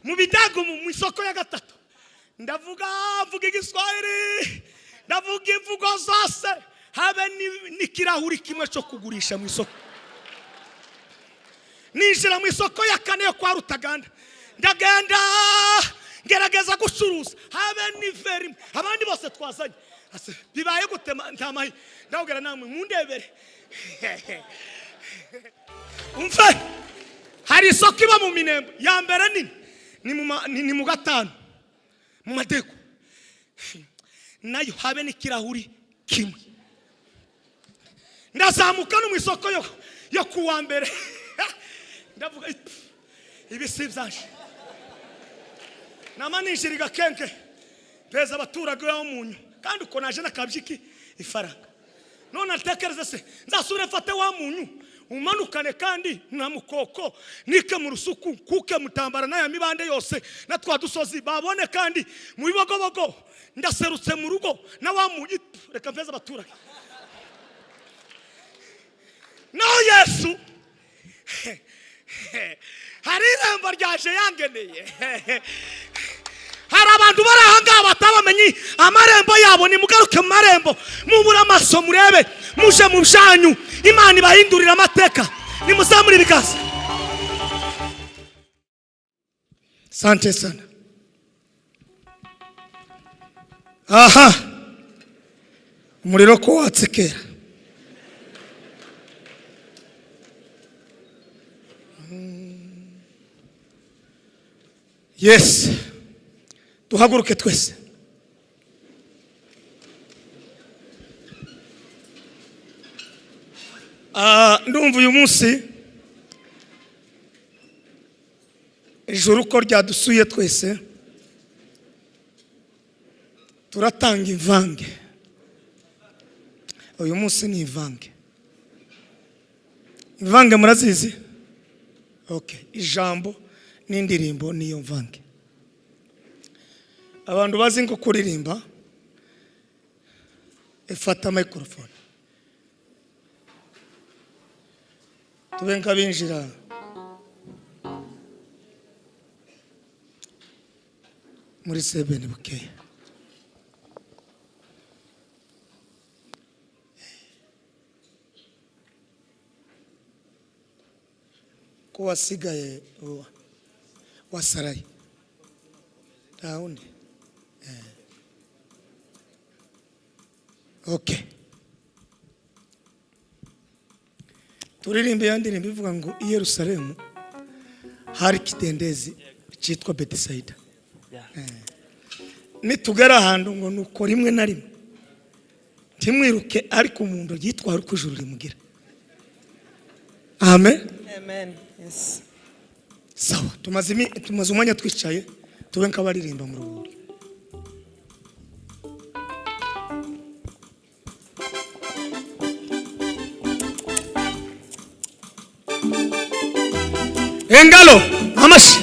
Mu bidago mu isoko ya gatatu ndavuga mvuga igiswahili, ndavuga imvugo zose, habe n'ikirahuri kimwe cyo kugurisha mu isoko. Ninjira mu isoko ya kane yo kwa Rutaganda, ndagenda ngerageza gucuruza, habe n'iveri abandi bose twazanye. Bibaye gute ntamahi? Ndabwira namwe mundebere. Umve, hari isoko iba mu Minembwe ya mbere nini ni mu gatanu mu madego, nayo habe n'ikirahuri kimwe. Ndazamuka no mu isoko yo kuwa mbere, ndavuga ibi si byanje. Namanishiriga kenke peza abaturage yo munyu, kandi uko naje nakabyiki ifaranga. None atekereza se nzasubire mfate wa munyu umanukane kandi na mukoko nike mu rusuku kuke mutambara naya mibande yose na twa dusozi babone kandi mu bibogobogo. Ndaserutse mu rugo na wa munyu, reka mfeze abaturage. No Yesu hari irembo ryaje yangeneye. Hari abantu bari aha ngaha batabamenye amarembo yabo. Nimugaruke mu marembo, mubure amaso murebe, muje mu byanyu, Imana ibahindurira amateka. Nimuzamure ibiganza. Sante sana. Aha, umuriro ko watsekera. Yes, duhaguruke twese. Ndumva uyu munsi ijuru ko ryadusuye twese, turatanga imvange. Uyu munsi ni imvange. Imvange murazizi? Okay, ijambo n'indirimbo niyo mvange. Abantu bazi ngo kuririmba, ifata microphone tube nk'abinjira muri sebeni bukeya. Ko wasigaye wasaraye nta wundi. Okay, turirimbe ya ndirimbo ivuga ngo i Yerusalemu hari ikidendezi cyitwa Bethsaida. Nitugera ahantu ngo nuko rimwe na rimwe ntimwiruke, ariko umuntu yitwara uko ijuru rimugira. Amen. Amen. Yes. Sawa, tumaze umwanya twicaye, tube nk'abaririmba mu rubuga. Engalo, amashi.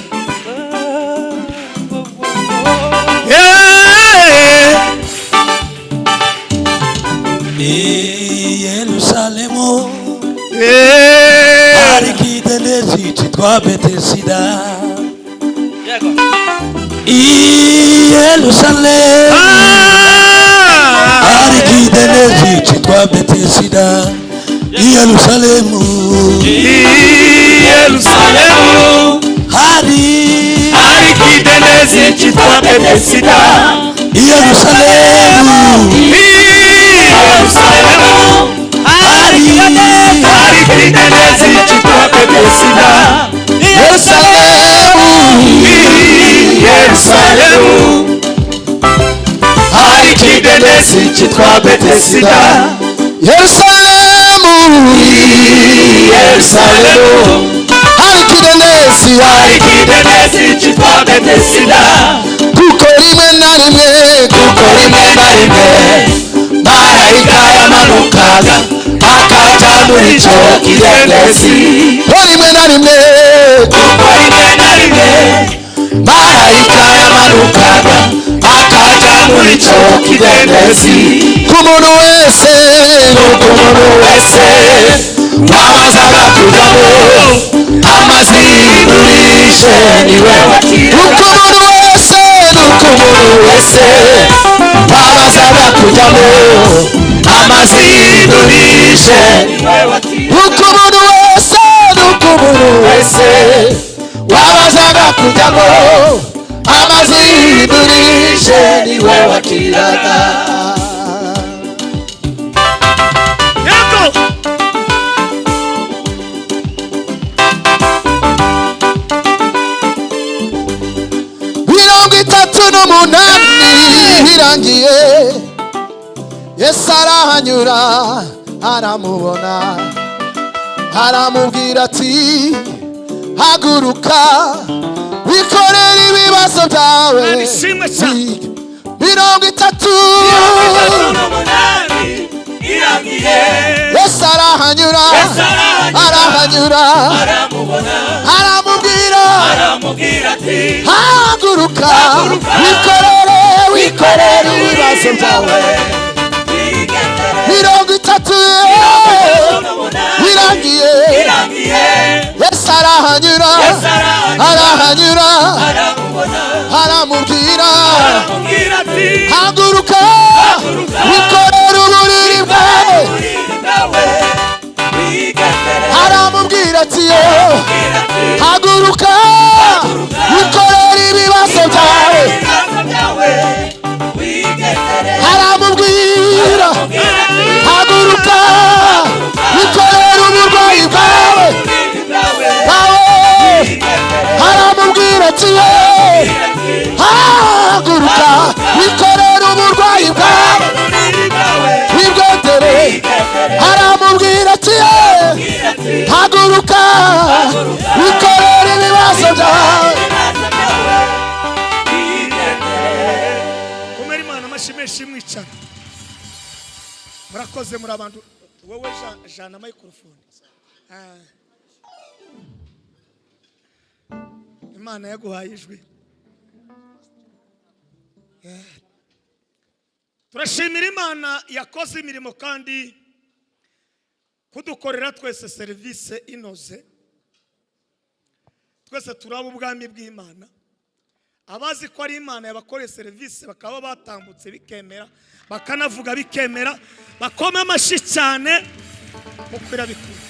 Yerusalemu hari ikidendezi cyitwa Bethesida. Yerusalemu hari ikidendezi cyitwa Bethesida. Yerusalemu, Yerusalemu hari ikidendezi cyitwa Bethesida. Yerusalemu, Yerusalemu hari ikidendezi cyitwa Bethesida. Yerusalemu, Yerusalemu hari ikidendezi cyitwa Bethesida. Yerusalemu, Yerusalemu hari ikidendezi, hari ikidendezi cyitwa Bethesida. Kuko rimwe na rimwe, kuko rimwe na rimwe marayika yamanukaga akaja muri icyo kidendezi. Rimwe na rimwe, kuko rimwe na rimwe marayika yamanukaga akaja muri icyo kidendezi. Ku muntu wese, ku muntu wese wabazaga kujyamo amazi Hindurije niwe Uko umuntu wese, nuko umuntu wese wabazaga kujyamo amazi hindurije Uko umuntu wese, nuko umuntu wese wabazaga kujyamo amazi hindurije niwe wakiraga. Yego. 38 irangiye, Yesu arahanyura aramubona, aramubwira ati haguruka wikorere ibibazo byawe. Imana ishimwe cyane. 30 8 irangiye, Yesu arahanyura Yesu arahanyura, arahanyura aramubona, aramubwira aramubwira ati haguruka Haguruka, wikorere wikorere ibibazo byawe. wigendere. 30 irangiye, irangiye, Yesu arahanyura Yesu arahanyura, arahanyura aramubona, aramubwira aramubwira ati haguruka Haguruka, wikorere uburiri bwawe. uburiri bwawe wigendere. Aramubwira ati yo Aramubwira ati haguruka wikorere ibibazo byawe. ibibazo byawe wigendere. Aramubwira Aramubwira ati haguruka wikorere uburwayi bwawe uburiri bwawe bwawe. wigendere. Aramubwira ati yo haguruka wikorere uburwayi bwawe Uburiri bwawe wibwendere. wigendere. Aramubwira ati yo Aramubwira ati haguruka wikorere ibibazo byawe. ibibazo byawe wigendere. Komera Imana amashyi menshi mwicara. Murakoze muri abantu. Wowe jana microphone. Ah. Imana yaguhaye ijwi. Turashimira Imana yakoze imirimo kandi kudukorera twese serivisi inoze. Twese turaba ubwami bw'Imana. Abazi ko ari Imana yabakoreye serivisi bakaba batambutse bikemera, bakanavuga bikemera, bakome amashyi cyane kuko irabikora.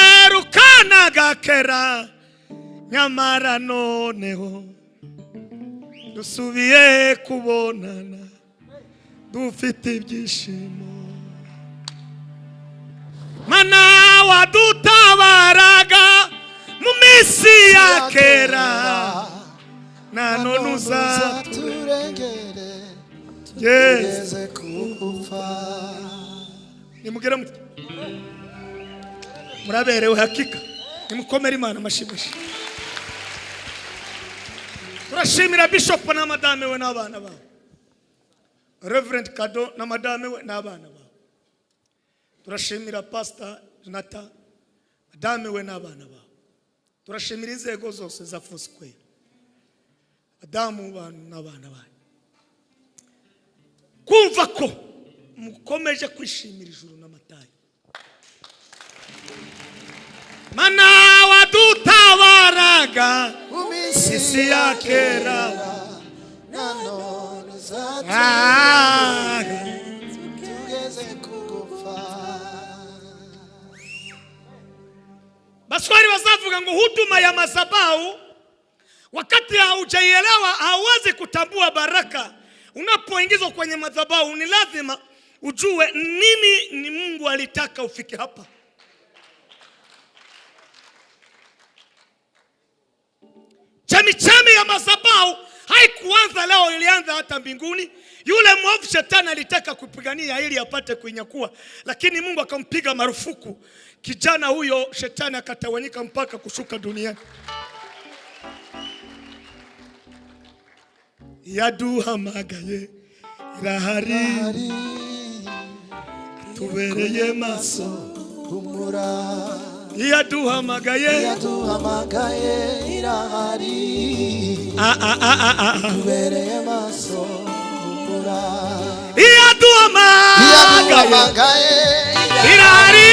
Werukanaga kera nyamara noneho dusubiye kubonana dufite ibyishimo. Mana wadutabaraga mu minsi ya kera, na none uzaturengere Yes. tugeze kugupfa. Nimugere muti muraberewe hakika, nimukomere Imana amashyi menshi. Turashimira Bishop na madame we n'abana babo, Reverend Kado na madame we n'abana babo. Turashimira Pastor Jonathan, madame we n'abana babo. Turashimira inzego zose za Foursquare, adamu bantu n'abana banyu, kumva ko mukomeje kwishimira ijuru n'amatayi. Mana wadutabaraga Mu minsi isi ya kera, na none Ah. tugeze kugupfa. Baswahili wazavuga ngo huduma ya madhabahu wakati haujaielewa hauwezi kutambua baraka. Unapoingizwa kwenye madhabahu ni lazima ujue nini ni Mungu alitaka ufike hapa. Chemichemi ya madhabahu haikuanza leo, ilianza hata mbinguni. Yule mwovu shetani alitaka kupigania ili apate kuinyakua, lakini Mungu akampiga marufuku kijana huyo. Shetani akatawanyika mpaka kushuka duniani. Yaduhamagaye irahari, tubereye maso. Humura. Yaduhamagaye Yaduhamagaye irahari, Ah, ah, ah, ah, ah. tubereye maso. Humura. Yaduhamagaye Yaduhamagaye irahari.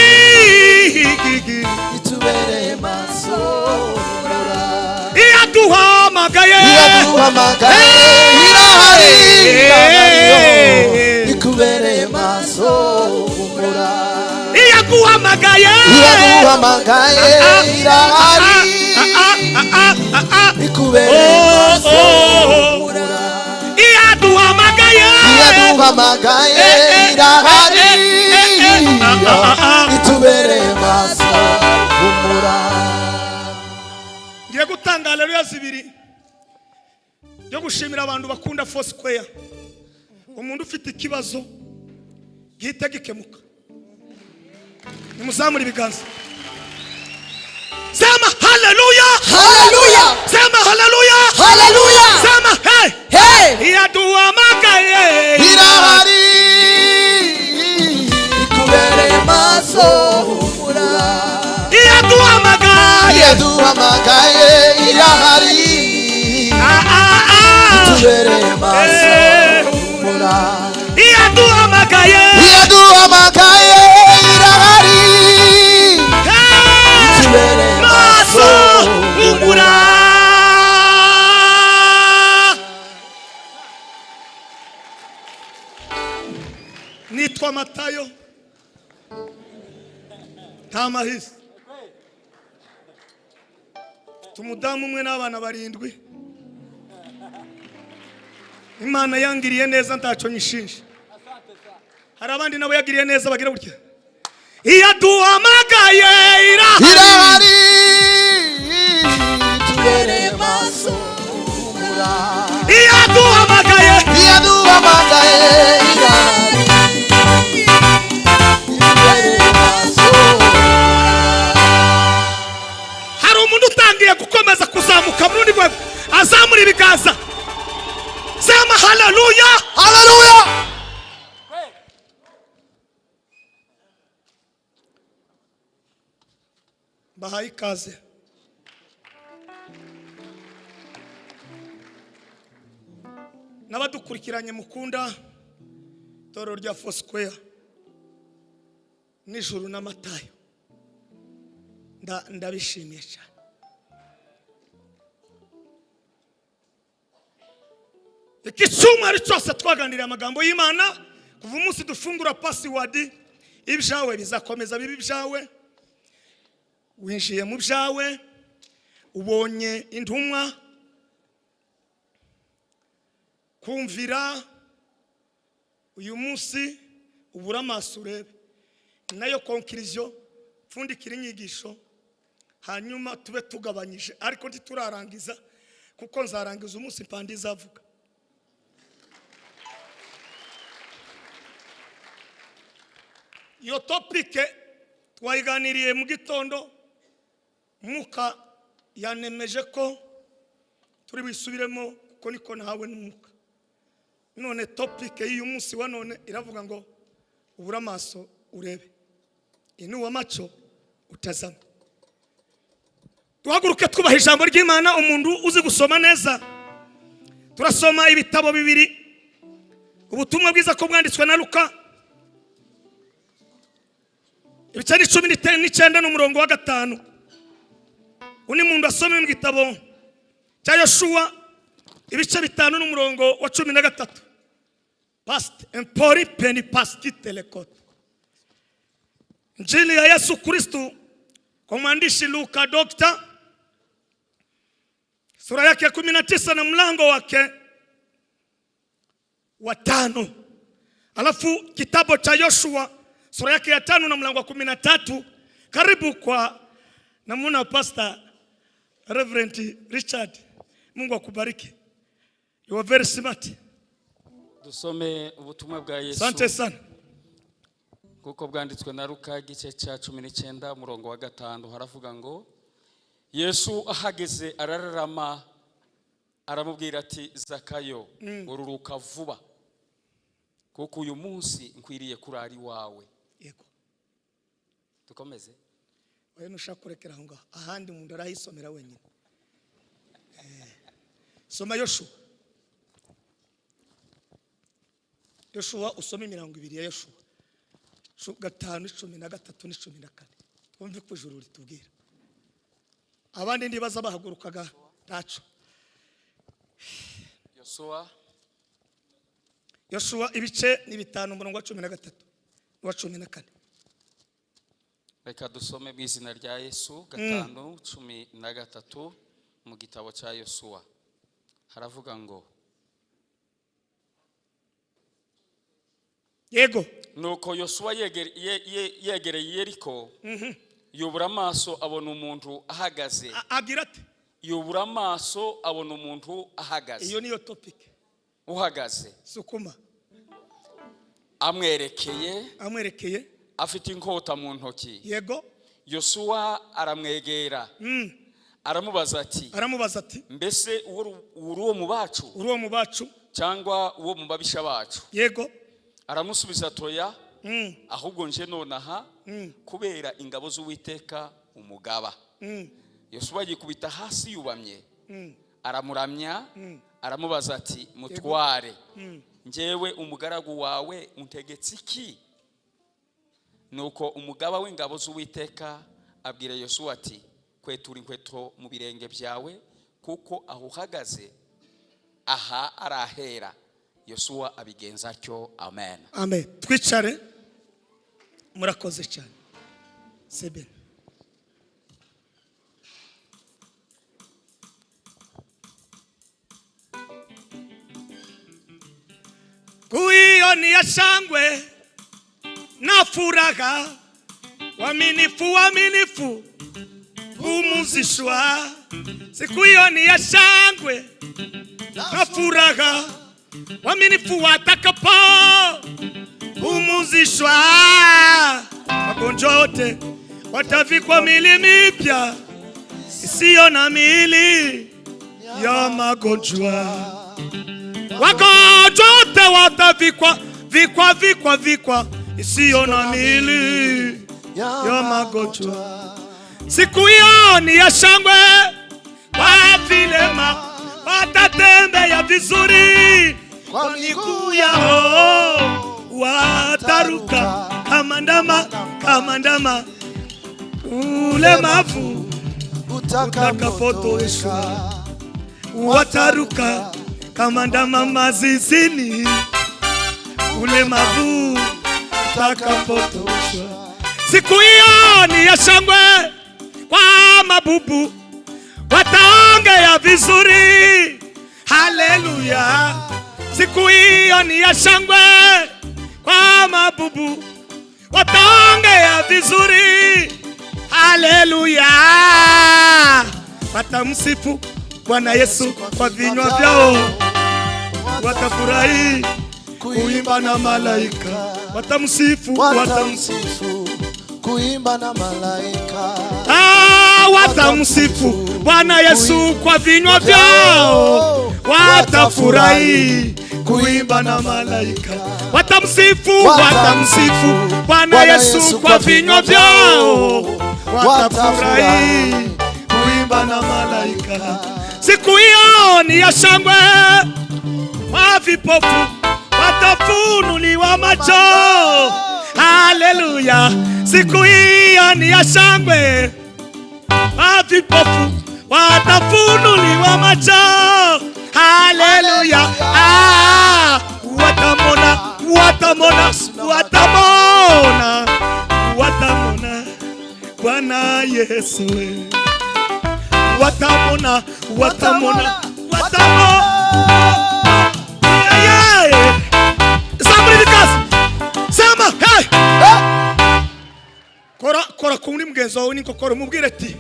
Iyaduhamagaye, Iyaduhamagaye irahari, ikubereye maso humura. Iyaguhamagaye, Iyaduhamagaye irahari, ikubereye maso humura. Iyaduhamagaye, Iyaduhamagaye irahari, itubereye maso humura. Ngiye gutanga haleluya zibiri yo gushimira abantu bakunda Foursquare. Umuntu ufite ikibazo gihita gikemuka. Nimuzamure ibiganza. Sema haleluya, Haleluya, sema haleluya, haleluya. Sema hey. Hey! Iyaduhamagaye Irahari, ikubereye maso humura. Iyaduhamagaye, Iyaduhamagaye irahari, itubereye maso humura. Iyaduhamagaye, Iyaduhamagaye irahari, itubereye maso humura. Nitwa Matayo nta mahisi, tumudamu umwe n'abana 7. Imana yangiriye neza ntacyo nyishinja. Hari abandi nabo yagiriye neza bagira gutya. Iyaduhamagaye irahari, itubereye maso humura. Iyaduhamagaye, Iyaduhamagaye irahari, itubereye maso humura. Hari umuntu utangiye gukomeza kuzamuka mu rundi rwego, azamura ibiganza. Sema haleluya, Haleluya. Bahaye ikaze. N'abadukurikiranye mukunda itorero rya Foursquare nijoro n'amatayo, ndabishimiye cyane. Iki cyumweru cyose twaganiriye amagambo y'Imana kuva umunsi dufungura password. Ibyawe bizakomeza bibi ibyawe, winjiye mu byawe, ubonye intumwa kumvira. Uyu munsi ubura amaso urebe nayo conclusion, pfundikira inyigisho, hanyuma tube tugabanyije, ariko ntiturarangiza kuko nzarangiza umunsi mpande izavuga. Iyo topike twayiganiriye mu gitondo, Mwuka yanemeje ko turi bisubiremo kuko niko nahawe n'Umwuka. None topike y'uyu munsi wa none iravuga ngo ubura amaso urebe, inuwa macho utazama. Duhaguruke twubaha ijambo ry'Imana. Umuntu uzi gusoma neza, turasoma ibitabo bibiri. Ubutumwa bwiza ko bwanditswe na Luka ibice 19 n'umurongo wa 5. Undi muntu asome mu gitabo cya Yoshua ibice 5 n'umurongo wa 13. Past empori peni pasti telekot. Injili ya Yesu Kristo kwa mwandishi Luka Dokta, sura yake ya 19 na mlango wake wa 5. Alafu kitabu cha Yoshua sura yake ya 5 na mlango wa 13. Karibu kwa namuna Pastor Reverend Richard. Mungu akubariki. You are very smart. Dusome ubutumwa bwa Yesu. Asante sana. Kuko bwanditswe na Luka igice cya 19 umurongo wa 5, haravuga ngo Yesu ahageze arararama aramubwira ati Zakayo, ururuka vuba kuko uyu munsi nkwiriye kurara iwawe. Yego. Dukomeze. Oya nushaka kurekera aho ngaho, ahandi umuntu arahisomera wenyine. Soma Yoshua. Yoshua usome imirongo ibiri ya Yoshua. 5, 13 na 14. Twumve ko ijuru ritubwira. Abandi ndibaza bahagurukaga ntaco. Yosuwa. Yosuwa ibice ni 5 umurongo wa 13 wa 14. Reka dusome mu izina rya Yesu. 5:13 mu gitabo cya Yosuwa haravuga ngo yego. Nuko Yosuwa yegereye Yeriko, yubura amaso abona umuntu ahagaze. Agira ati yubura amaso abona umuntu ahagaze. Iyo niyo topic. Uhagaze sukuma amwerekeye afite inkota mu ntoki. Yego. Yosuwa aramwegera, aramubaza ati mbese uri uwo mu bacu? Uri uwo mu bacu cyangwa uwo mu babisha bacu? Yego. Aramusubiza atoya, ahubwo nje nonaha kubera ingabo z'Uwiteka umugaba. Yosuwa yikubita hasi yubamye, aramuramya, aramubaza ati mutware, njyewe umugaragu wawe untegetse iki? Nuko umugaba w'ingabo z'Uwiteka abwira Yosuwa ati kwetura inkweto mu birenge byawe, kuko aho uhagaze aha arahera. Yosuwa abigenza atyo. Amen. Amen. Twicare. Murakoze cyane. Sebe. Kuiyo ni ya shangwe na furaha, waminifu waminifu pumuzishwa. Siku hiyo ni ya shangwe na furaha, waminifu watakapo pumuzishwa. Wagonjwa wote watavikwa miili mipya isiyo na miili ya magonjwa. Wagonjwa wote watavikwa vikwa vikwa vikwa isiyo na miili ya magonjwa. Siku hiyo ni ya shangwe, kwa vilema watatembea vizuri, kwa miguu yao wataruka kama ndama, kama ndama. Ulemavu utakapotoweka wataruka kama ndama mazizini. Ulemavu utakapotoweka. Siku hiyo ni ya shangwe kwa mabubu, wataongea vizuri. Haleluya. Siku hiyo ni ya shangwe kwa mabubu, wataongea vizuri. Haleluya. Watamsifu Bwana Yesu kwa vinywa vyao, watafurahi kuimba na malaika. Watamsifu, watamsifu kuimba na malaika. Watamsifu Bwana Yesu kwa vinywa vyao, watafurahi kuimba na malaika. Watamsifu, watamsifu Bwana Yesu kwa vinywa vyao, watafurahi kuimba na malaika. Siku hiyo ni ya shangwe kwa vipofu, watafunuliwa macho. Haleluya. Siku hiyo ni ya shangwe kwa vipofu, watafunuliwa macho. Haleluya. Watamona, watamona, watamona, watamona Bwana Yesu. Watamona, watamona, watamona. Yeah, yeah. Sema, hey. Kora kora kundi mugenzi wawe n'inkokora umubwire ati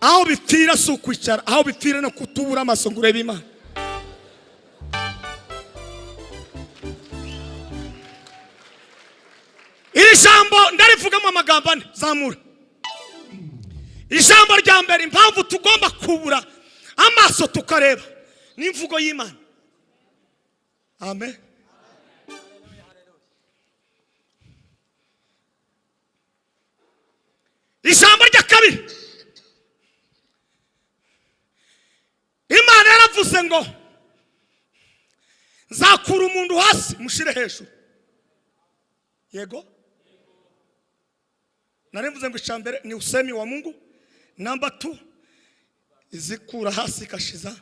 aho bipfira si ukwicara, aho bipfira no kutubura amaso ngo urebe Imana. Iri jambo ndarivugamo amagambo ane. Zamura ijambo rya mbere, impamvu tugomba kubura amaso tukareba n'imvugo y'Imana. Amen. Ijambo rya kabiri, Imana yaravuze ngo nzakura umuntu hasi mushire hejuru. Yego, narivuze ngo icambere ni usemi wa Mungu. Namba 2, izikura hasi kashiza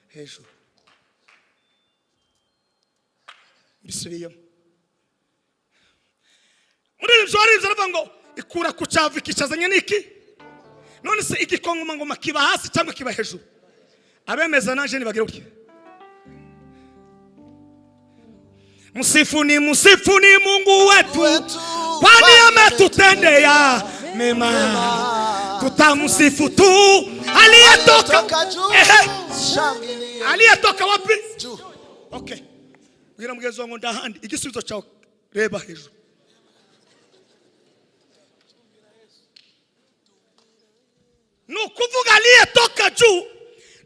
hejuru. Mbisubiyemo. Muri ibyo waribyo aravuga ngo ikura ku cyavu ikicazanye n'iki? None se igikomangoma kiba hasi cyangwa kiba hejuru? Abemeza naje nibagira gutya. Msifuni, msifuni Mungu wetu, kwani ametutendea mema. Tutamsifu tu aliyetoka juu. Ehe, Shangilia aliyetoka wapi? juu. Okay. Bwira mugenzi wawe ngo ndahandi igisubizo cyawe reba hejuru. Ni ukuvuga aliyetoka juu,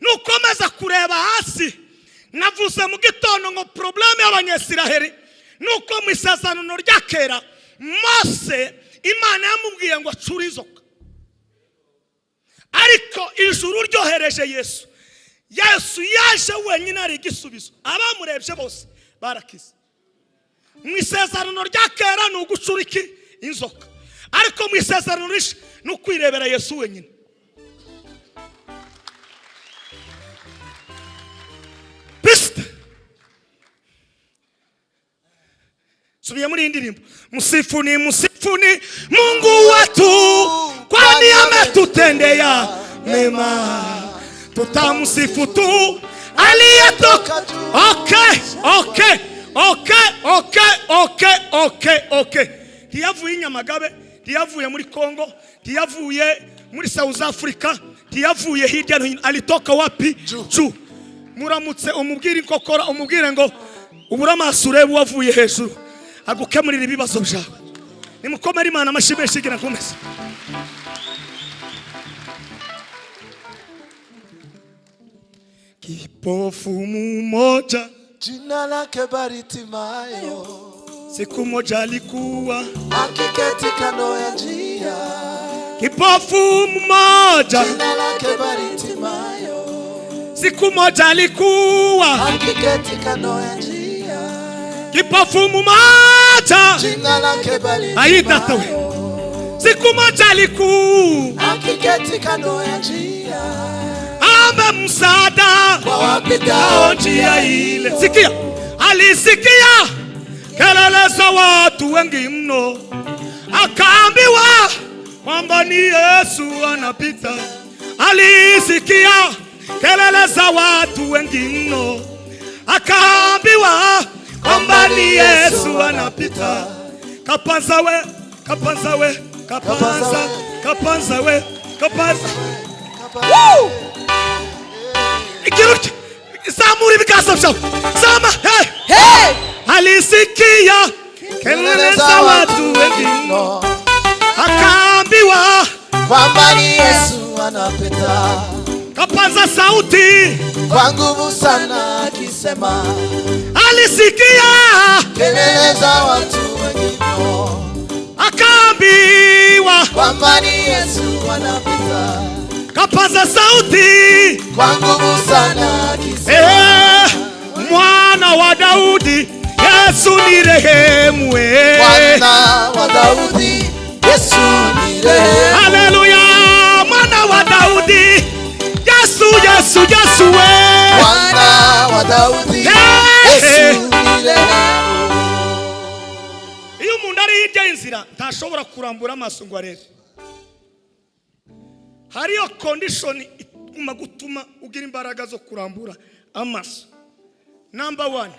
nukomeza kureba hasi. Navuze mu gitondo ngo problème y'Abanyesiraheli nuko mu isezerano rya kera Mose Imana yamubwiye ngo acure inzoka, ariko ijuru ryohereje Yesu. Yesu yaje wenyine ari igisubizo, abamurebye bose barakize. Mu isezerano rya kera ni ugucura iki? Inzoka. Ariko mu isezerano rishya ni ukwirebera Yesu wenyine. Piste. Subiye muri iyi ndirimbo. Msifuni, msifuni Mungu wetu, kwani ametutendea mema. Tutamsifu tu aliyetoka. Okay, okay, okay, okay, okay, okay, okay. Ntiyavuye i Nyamagabe, ntiyavuye muri Congo, ntiyavuye muri South Africa, ntiyavuye hirya no hino. Alitoka wapi? Juu. Muramutse umubwire inkokora, umubwire ngo ubure amaso urebe uwavuye hejuru agukemurira ibibazo byawe. Nimukomere Imana amashyi menshi igira nkomeze. Kipofu mmoja Jina lake Bartimayo, siku moja alikuwa akiketi kando ya njia. kipofu mmoja Jina lake Bartimayo, siku moja alikuwa akiketi kando ya njia. kipofu mmoja Jina lake Ayi, tata we. Bartimayo, siku moja alikuwa akiketi kando ya njia. ame msaada Kwa wapitao njia ile. Sikia, alisikia kelele za watu wengi mno, akaambiwa kwamba ni Yesu anapita. Alisikia kelele za watu wengi mno, akaambiwa kwamba ni Yesu anapita. Kapanza we, kapanza we, kapanza, kapanza we, kapanza. Woo! Ikiruki, zamura ibiganza byawe, zama, hey! Hey! Alisikia kelele za watu wengi mno, akaambiwa kwamba ni Yesu anapita. kapaza sauti. Kwa nguvu sana akisema, Alisikia kelele za watu wengi mno, akaambiwa kwamba ni Yesu anapita. kapaza sauti, Kwa nguvu sana akisema, eh, mwana wa Daudi, Yesu ni rehemu. Eh. Mwana wa Daudi, Yesu ni rehemu. Haleluya, mwana wa Daudi, Yesu, Yesu, Yesu, eh. Mwana wa Daudi, Hey! Yesu ni rehemu. Iyo umuntu ari hirya y'inzira ntashobora kurambura amaso ngo arebe. Hariyo condition iguma gutuma ugira imbaraga zo kurambura amaso. Number one,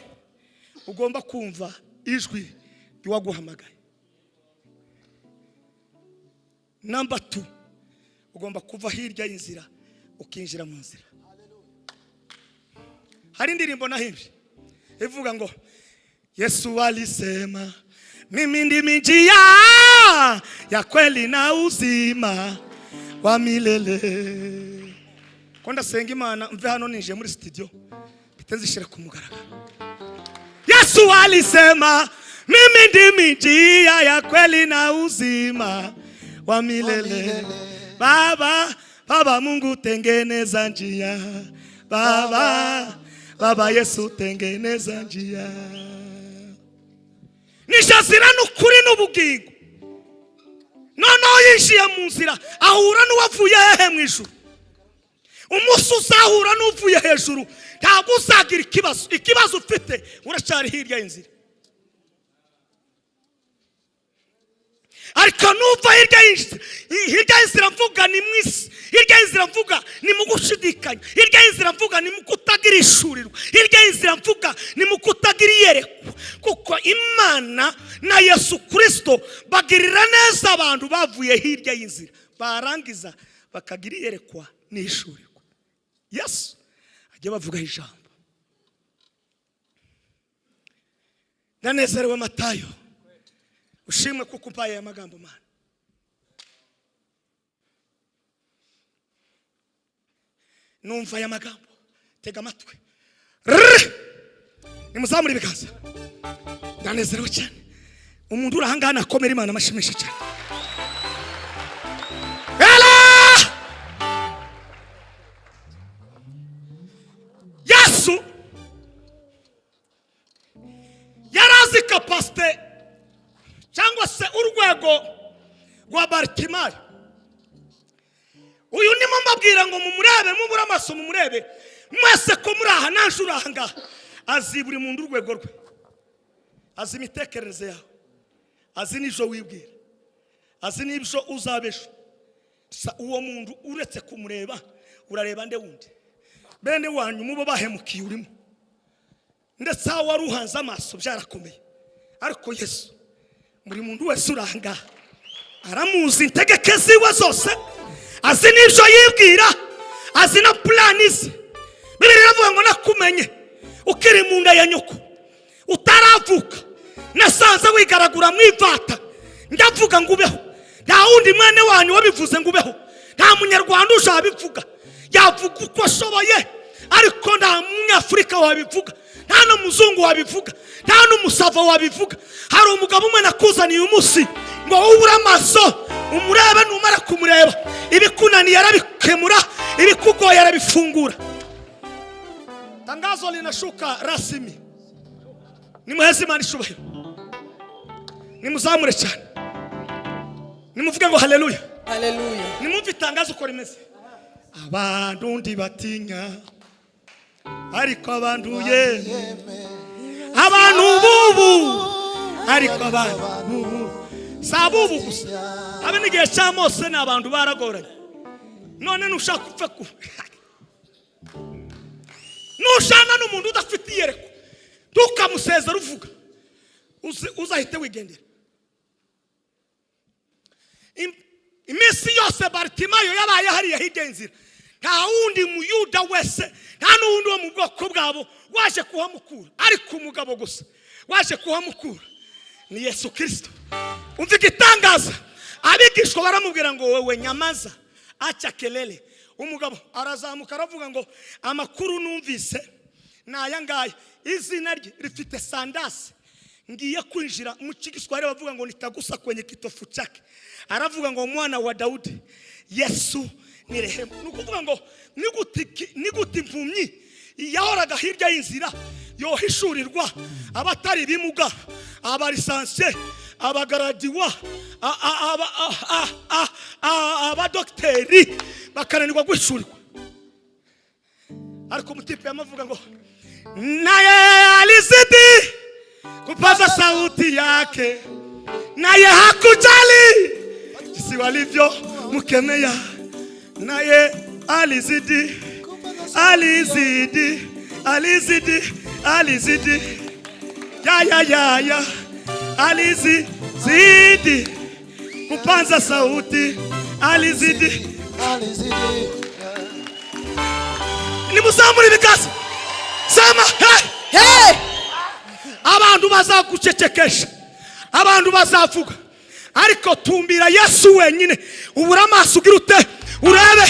ugomba kumva ijwi ry'uwaguhamagaye. Number two, ugomba kuva hirya y'inzira ukinjira mu nzira. Hari indirimbo nahimbye ivuga ngo Yesu alisema mimi ndimi njia ya kweli na uzima wa milele. Ko ndasenga Imana mve hano ninjiye muri studio mpite nzishyira ku mugaragaro. Yesu alisema mimi ndimi njia ya kweli na uzima wa milele. Baba, Baba Mungu tengeneza njia. Baba, Baba Yesu tengeneza njia. Nishazira n'ukuri n'ubugingo. Noneho yinjiye mu nzira ahura n'uwavuye hehe mu ijuru. Umunsi uzahura n'uvuye hejuru ntabwo uzagira ikibazo. Ikibazo ufite uracyari hirya y'inzira. Ariko nuva hirya y'inzira mvuga ni mwisi, hirya y'inzira mvuga ni mu gushidikanya, hirya y'inzira mvuga ni mu kutagira ishurirwa, hirya y'inzira mvuga ni mu kutagira iyerekwa. Kuko Imana na Yesu Kristo bagirira neza abantu bavuye hirya y'inzira, barangiza bakagira iyerekwa n'ishurirwa. Yesu ajya bavuga ijambo. Ndanezerewe Matayo, ushimwe kuko umpaye aya magambo Mana. Numva aya magambo, tega amatwi, nimuzamure ibiganza. Ndanezerewe cyane. Umuntu uri ahangaha nakomera Imana amashimisha cyane. Yesu yarazi kapasite cyangwa se urwego rwa Bartimayo. Uyu ndimo mbabwira ngo mumurebe, mubure amaso mumurebe mwese ko muri aha naje uri aha ngaha. Azi buri muntu urwego rwe, azi imitekerereze yawe, azi n'ibyo wibwira, azi n'ibyo uzabesha. Uwo muntu uretse kumureba urareba nde wundi? Bene wanyu mubo bahemukiye urimo, ndetse aho wari uhanze amaso byarakomeye. Ariko Yesu buri muntu wese uri aha ngaha aramuzi, integeke ziwe zose, azi n'ibyo yibwira, azi na plani ze. Bibiliya iravuga ngo nakumenye ukiri mu nda ya nyoko, utaravuka nasanze wigaragura mu ivata, ndavuga ngo ubeho. Nta wundi mwene wanyu wabivuze ngo ubeho, nta munyarwanda uzabivuga, yavuga uko ashoboye, ariko nta munyafurika wabivuga, nta n'umuzungu wabivuga, nta n'umusava wabivuga. Hari umugabo umwe nakuzaniye umunsi ngo ubure amaso umurebe, numara kumureba ibikunaniye arabikemura, ibikugoye arabifungura. Tangazo linashuka rasmi. Nimuheze Imana icyubahiro, nimuzamure cyane, nimuvuge ngo haleluya, haleluya. Nimumve itangazo uko rimeze. Abantu ndibatinya, ariko abantu yeme, abantu bubu, ariko abantu bubu si abubu gusa. Abe n'igihe cya Mose ni abantu baragoranye. None nushaka upfe ku nushana n'umuntu udafite iyerekwa, ntukamusezera uvuga, uzahite wigendera. Iminsi yose Bartimayo yabaye hariya hirya y'inzira, nta wundi muyuda wese, nta n'uwundi wo mu bwoko bwabo waje kuhamukura, ariko umugabo gusa waje kuhamukura ni Yesu Kristo. Umva igitangaza, abigishwa baramubwira ngo wowe nyamaza, aca kelele. Umugabo arazamuka aravuga ngo amakuru numvise ni aya ngaya, izina rye rifite sandasi, ngiye kwinjira mu Kiswahili bavuga ngo nitagusa kwenye kitofu chake. Aravuga ngo mwana wa Daudi, Yesu ni rehema. Ni ukuvuga ngo nigute impumyi yahoraga hirya y'inzira yohishurirwa abatari ibimuga, abarisansiye, abagaradiwa, abadokiteri bakananirwa guhishurirwa. Ariko umutipe yamavuga ngo naye alizidi kupaza sauti yake, naye hakujali jinsi walivyo mkemea, naye alizidi, alizidi, alizidi, alizidi, ya ya ya ya, alizidi kupaza sauti, alizidi, alizidi. Nimuzamure ibiganza, sema hey, hey. Abantu bazagucecekesha, abantu bazavuga, ariko tumbira Yesu wenyine. Ubura amaso ugira ute urebe.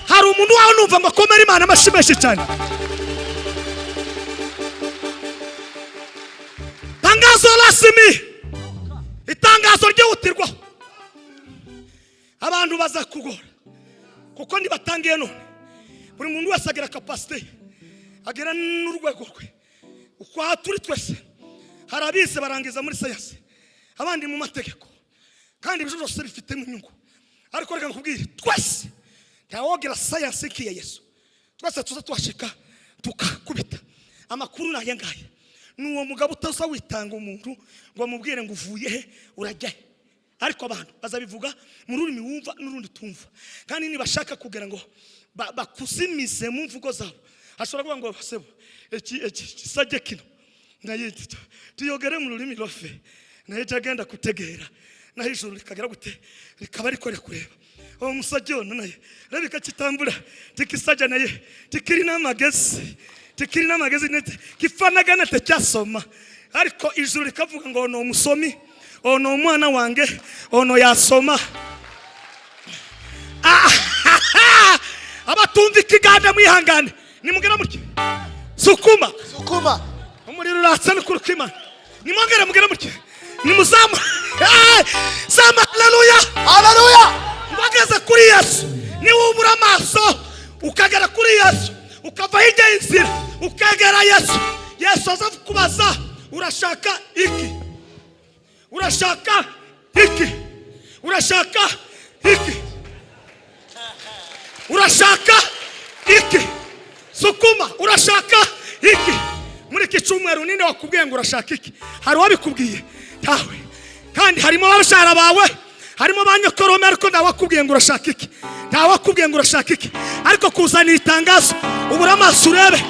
Hari umuntu wawe numva ngo akomere Imana amashimeshi cyane. Tangazo rasmi, itangazo ryihutirwa. Abantu bazakugora kuko nibatangiye none. Buri muntu wese agira kapasite, agira n'urwego rwe. Uko aha turi twese hari abize barangiza muri sayansi, abandi mu mategeko, kandi ibyo byose bifitemo inyungu. Ariko reka nkubwire, twese ntawogira sayansi nk'iya Yesu. Twese tuza tuhashika tukakubita amakuru ni aya ngaya. Ni uwo mugabo utaza witanga umuntu ngo amubwire ngo uvuye he urajya he, Ariko abantu bazabivuga mu rurimi wumva n'urundi tumva, kandi nibashaka kugira ngo bakuzimize mu mvugo zabo, ashobora kuvuga ngo sebo iki kisajye kino naye tuyogere mu rurimi rofe, naye agenda kutegera, naho ijuru rikagera gute rikaba rikore kureba uwo musajye ono naye rebika kitambura tikisajya naye tikiri n'amagezi tikiri n'amagezi kifanagana tecyasoma. Ariko ijuru rikavuga ngo ono musomi, ono mwana wange, ono yasoma. Abatumva ikiganda mwihangane, nimugera mutya sukuma Sukuma. Umuriro uratsa n'ukuri kw'Imana. Nimwongere mugere mutya, nimuzamu zama. Haleluya, Haleluya. Wageze kuri Yesu, niwubura amaso ukagera kuri Yesu, ukava hirya y'inzira ukagera Yesu, Yesu aza kubaza urashaka iki? Urashaka iki? Urashaka iki? Urashaka iki? Sukuma, urashaka iki? Muri iki cyumweru ninde wakubwiye ngo urashaka iki? Hari uwabikubwiye? Ntawe. Kandi harimo abashara bawe, harimo ba nyokorome, ariko ntawakubwiye ngo urashaka iki, ntawakubwiye ngo urashaka iki. Ariko kuzana itangazo, ubura amaso urebe.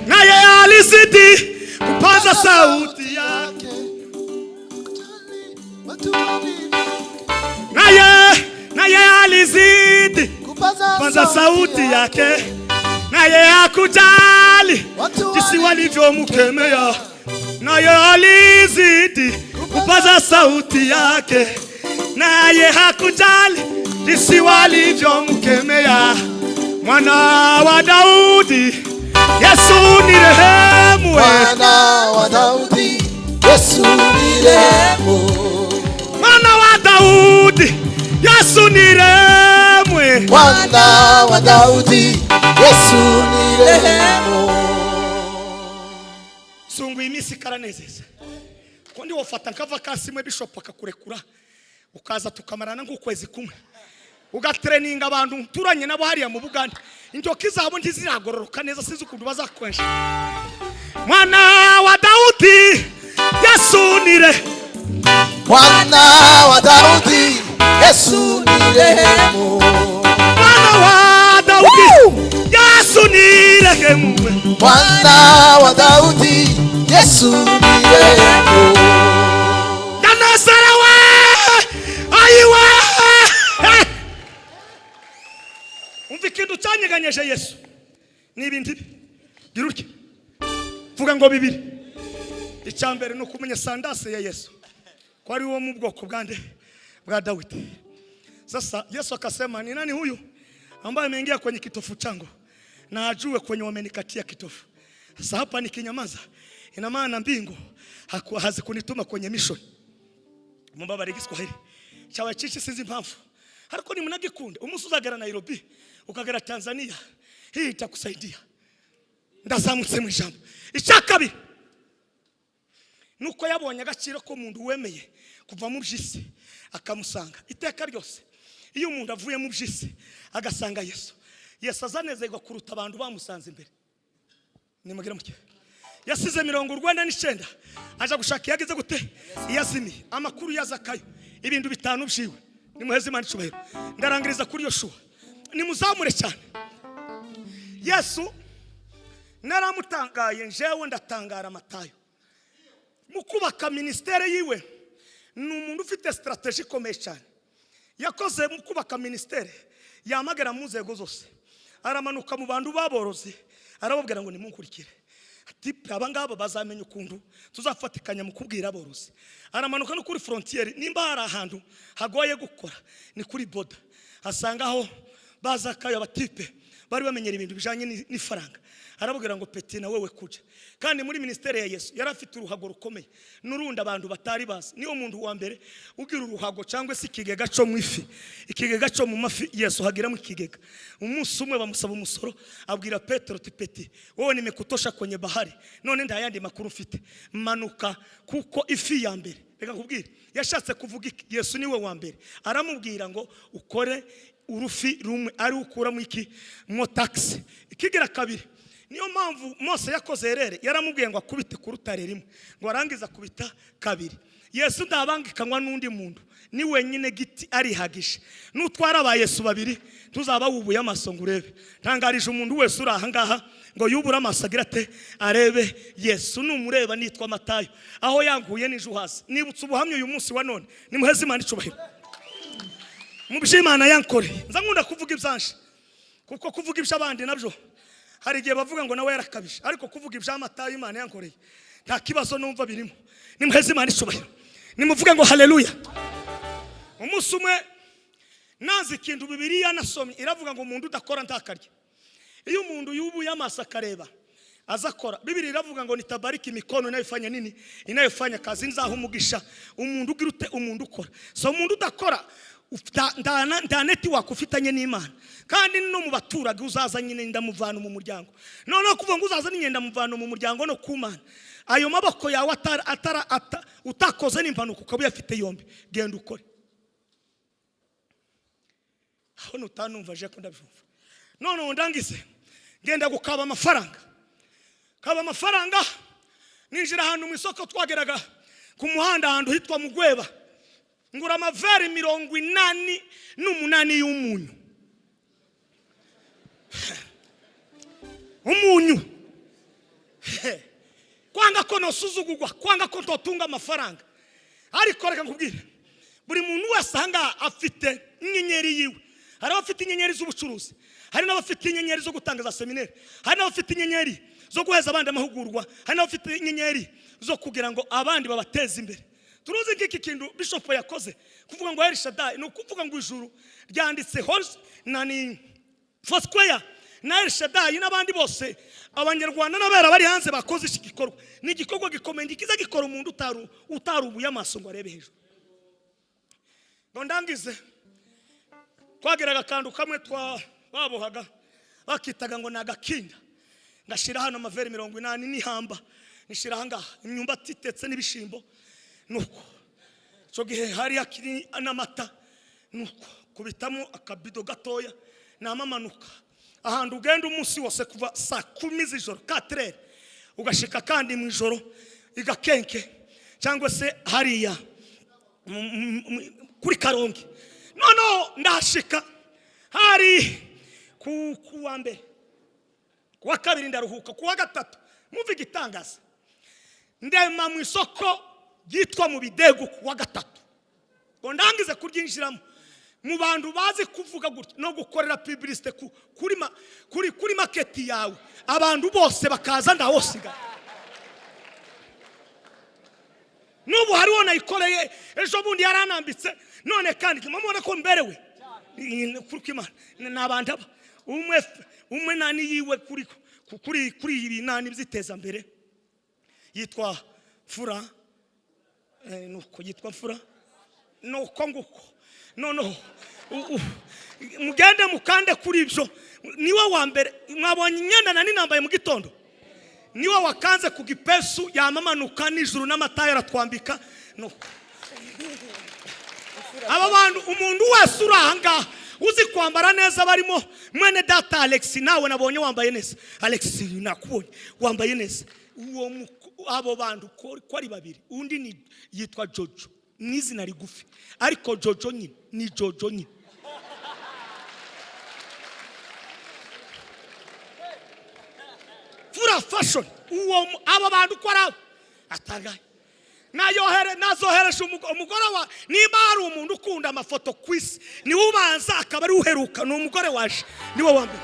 Naye alizidi kupaza sauti yake, naye alizidi kupaza sauti yake, naye hakujali jinsi walivyomkemea, naye alizidi kupaza sauti yake, naye hakujali jinsi walivyomkemea. Mwana wa Daudi, Yesu nirehemu. Mwana wa Daudi, Yesu nirehemu. Mwana wa Daudi, Yesu nirehemu. Mwana wa Daudi, Yesu nirehemu. Sungu imisi karanezeza. Ko ndi wofata nkava kasimwe bishop akakurekura, ukaza tukamarana nk'ukwezi kumwe, ugatreninga abantu turanye nabo hariya mu Buganda, intoki zabo ntiziragororoka neza, sinzi ukuntu bazakwensha. Mwana wa Daudi, Yesu nire. Mwana wa Daudi, Yesu nirehemu. Mwana wa Daudi, Yesu nirehemu. Mwana wa Daudi, Yesu nirehemu. Yanazarawe, ayiwe. Umva ikintu cyanyeganyeje Yesu ni ibintu gira utya, vuga ngo bibiri. Icya mbere ni ukumenya sandase ya Yesu ko ari wo mu bwoko bwande bwa Dawidi. Sasa Yesu akasema ni nani huyu ambaye ameingia kwenye kitofu changu na ajue kwenye wamenikatia kitofu? Sasa hapa nikinyamaza, ina maana mbingu hazikunituma kwenye mission. Mumbabarire Igiswahili cyawe cici sinzi impamvu, ariko ni munagikunda. Umunsi uzagera Nairobi ukagera Tanzania, hii itakusaidia. Ndazamutse mu ijambo. Icya kabiri nuko yabonye agaciro ko umuntu wemeye kuva mu by'isi akamusanga. Iteka ryose iyo umuntu avuye mu by'isi agasanga Yesu, Yesu azanezerwa kuruta abantu bamusanze imbere. Nimugire muke. Yasize 99 aja gushaka iyageze gute iyazimiye. Amakuru ya Zakayo ibintu bitanu byiwe. Nimuheze Imana icubahiro. Ndarangiriza kuri Yoshua. Nimuzamure cyane. Yesu naramutangaye, njewe ndatangara Matayo. Mu kubaka ministere yiwe ni umuntu ufite strategie ikomeye cyane. Yakoze mu kubaka ministere, yamagara mu nzego zose, aramanuka mu bantu baborozi, arababwira ngo nimunkurikire. Ati aba ngaba bazamenya ukuntu tuzafatikanya mu kubwira aborozi. Aramanuka no kuri frontiere, nimba hari ahantu hagoye gukora ni kuri border, asangaho bazakayo abatipe bari bamenyera ibintu bijanye n'ifaranga. Arababwira ngo peti na wewe kuja. Kandi muri ministere ya Yesu yari afite uruhago rukomeye n'urundi abantu batari bazi. Niyo muntu wa mbere ugira uruhago cyangwa se ikigega cyo mu ifi, ikigega cyo mu mafi. Yesu hagira mu ikigega. Umunsi umwe bamusaba umusoro, abwira Petero ati peti wowe nimekutosha kwenye bahari, none nta yandi makuru mfite, manuka kuko ifi ya mbere. Reka nkubwire, yashatse kuvuga iki? Yesu niwe wa mbere. Aramubwira ngo ukore urufi rumwe ari ukura mu iki mo taxi. Ikigira kabiri, Niyo mpamvu Mose yakoze erere, yaramubwiye ngo akubite ku rutare rimwe, ngo arangiza akubita kabiri. Yesu ndabangikanywa n'undi muntu, ni wenyine giti arihagije. Nutwara aba Yesu babiri tuzaba wubuye amaso ngo urebe. Ntangarije umuntu wese uri aha ngaha ngo yubure amaso agira ate arebe Yesu. Numureba nitwa Matayo, aho yanguye n'ejo hasi. Nibutse ubuhamya uyu munsi wa none, nimuheze Imana icubahiro mu by'Imana yankoreye. Nza nkunda kuvuga ibyanje, kuko kuvuga iby'abandi nabyo hari igihe bavuga ngo nawe yarakabije, ariko kuvuga ibya Matayo Imana yankoreye nta kibazo numva birimo. Nimuheze Imana icubahiro, nimuvuge ngo haleluya. Umunsi umwe nazi ikintu Bibiliya nasomye iravuga ngo umuntu udakora ntakarya. Iyo umuntu yubuye amaso akareba azakora, Bibiliya iravuga ngo nitabariki mikono inayofanya nini, inayofanya kazi, nzaha umugisha umuntu ugira ute, umuntu ukora. So umuntu udakora nta network ufitanye n'Imana, kandi no mu baturage uzaza nyine ndamuvana mu muryango. Noneho kuvuga ngo uzaza nyine ndamuvana mu muryango no ku Mana, ayo maboko yawe utakoze n'impanuka ukaba uyafite yombi, genda ukore. Aho nutanumva je ko ndabyumva. None ndangize ngenda gukaba amafaranga, kaba amafaranga, ninjira ahantu mu isoko twageraga ku muhanda ahantu hitwa Mugweba, ngura amavere 88 y'umunyu. Umunyu kwanga ko nosuzugurwa, kwanga ko ntotunga amafaranga. Ariko reka nkubwire, buri muntu wese ahangaha afite inyenyeri yiwe. Hari abafite inyenyeri z'ubucuruzi, hari n'abafite inyenyeri zo gutanga za seminari, hari n'abafite inyenyeri zo guheza abandi amahugurwa, hari n'abafite inyenyeri zo kugira ngo abandi babateze imbere. Turuzi ngiki kintu Bishop yakoze kuvuga ngo El Shaddai, ni ukuvuga ngo ijuru ryanditse hose na ni Foursquare na El Shaddai n'abandi bose, abanyarwanda n'abera bari hanze bakoze iki gikorwa. Ni igikorwa gikomeye, kiza gikora umuntu utarubuye amaso ngo arebe hejuru. Ngo ndangize, twageraga akantu kamwe twababohaga bakitaga ngo ni agakinda, ngashira hano amavere 80 n'ihamba, nishira aha ngaha imyumbati itetse n'ibishimbo. Nuko cyo gihe hari akiri n'amata, nuko kubitamo akabido gatoya namamanuka ahantu ugenda umunsi wose kuva saa 10 z'ijoro 4 ugashika kandi mu ijoro igakenke cyangwa se hariya kuri Karongi. Noneho ndashika hari ku wa mbere, ku wa kabiri ndaruhuka, ku wa gatatu mumva igitangaza, ndema mu isoko ryitwa mu Bidego ku wa gatatu. Ngo ndangize kuryinjiramo mu bantu bazi kuvuga gutya no gukorera publicité kuri market yawe, abantu bose bakaza ndawosiga. N'ubu hariho nayikoreye ejo bundi yaranambitse, none kandi mumubona ko mberewe kuri Imana. N'abantu aba umwe nani yiwe kuri kuri kuri ibi nani byiteza mbere, yitwa Fura, nuko yitwa Fura nuko nguko. Noneho mugende mukande kuri ibyo, niwe wa mbere mwabonye imyenda nani nambaye mu gitondo, niwe wakanze ku gipesu yamamanuka nijuru n'amata yaratwambika. Nuko aba bantu umuntu wese uri aha ngaha uzi kwambara neza barimo mwene data Alex, nawe nabonye wambaye neza. Alex nakubonye wambaye neza. Uwo abo bantu ko ari babiri, undi ni yitwa Jojo, n'izina rigufi ariko Jojo nyine ni Jojo nyine. Fura fashion uwo abo bantu ko ari atangaye. Nayohere nazohereje umugore wa, niba ari umuntu ukunda amafoto kwisi ni ubanza akaba ari uheruka, ni umugore waje niwe wa mbere.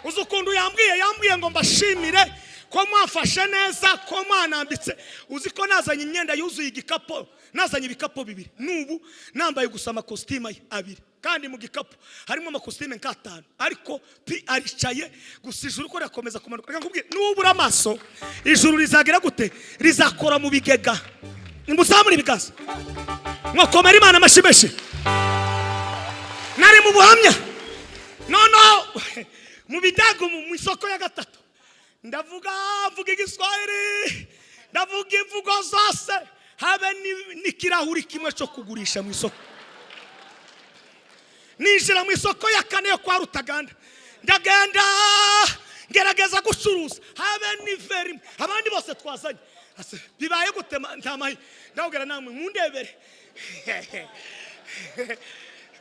Uzi ukuntu yambwiye ngo mbashimire ko mwafashe neza, ko mwanambitse. Uzi ko nazanye imyenda yuzuye igikapo, nazanye ibikapo bibiri, n'ubu nambaye gusa amakositime abiri, kandi mu gikapo harimo amakositime nk'atanu, ariko pi aricaye gusa. Ijuru ko rirakomeza kumanuka. Reka nkubwire, nubura amaso ijuru rizagira gute? Rizakora mu bigega. Nimuzamure ibiganza mwakomera Imana amashyi menshi. Nari mu buhamya noneho mu Bidego mu isoko ya gatatu, ndavuga mvuga igiswahili, ndavuga imvugo zose, habe n'ikirahuri kimwe cyo kugurisha mu isoko. Ninjira mu isoko ya kane yo kwa Rutaganda, Ndagenda ngerageza gucuruza habe n'iveri abandi bose twazanye. Bibaye gute ntamahi ndabwira namwe mundebere.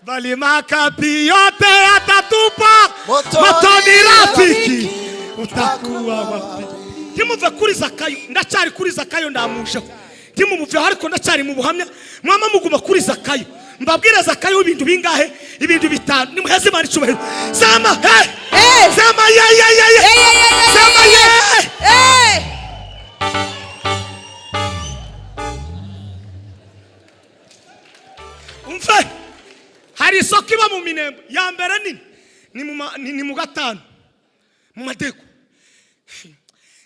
Bali makapi yote yatatupa motoni rafiki utakuwa wapi. Ntimuve kuri Zakayo, ndacyari kuri Zakayo ndamusheho. Ntimumuve ariko ndacyari mu buhamya. Mwama muguma kuri Zakayo. Mbabwira Zakayo ibintu bingahe? Ibintu bitanu. Nimuheze Imana icyubahiro. Sema hey! Sema ye ye ye ye. Sema ye. Hey! Umve. Hari isoko iba mu Minembwe ya mbere ni mu gatanu mu madeko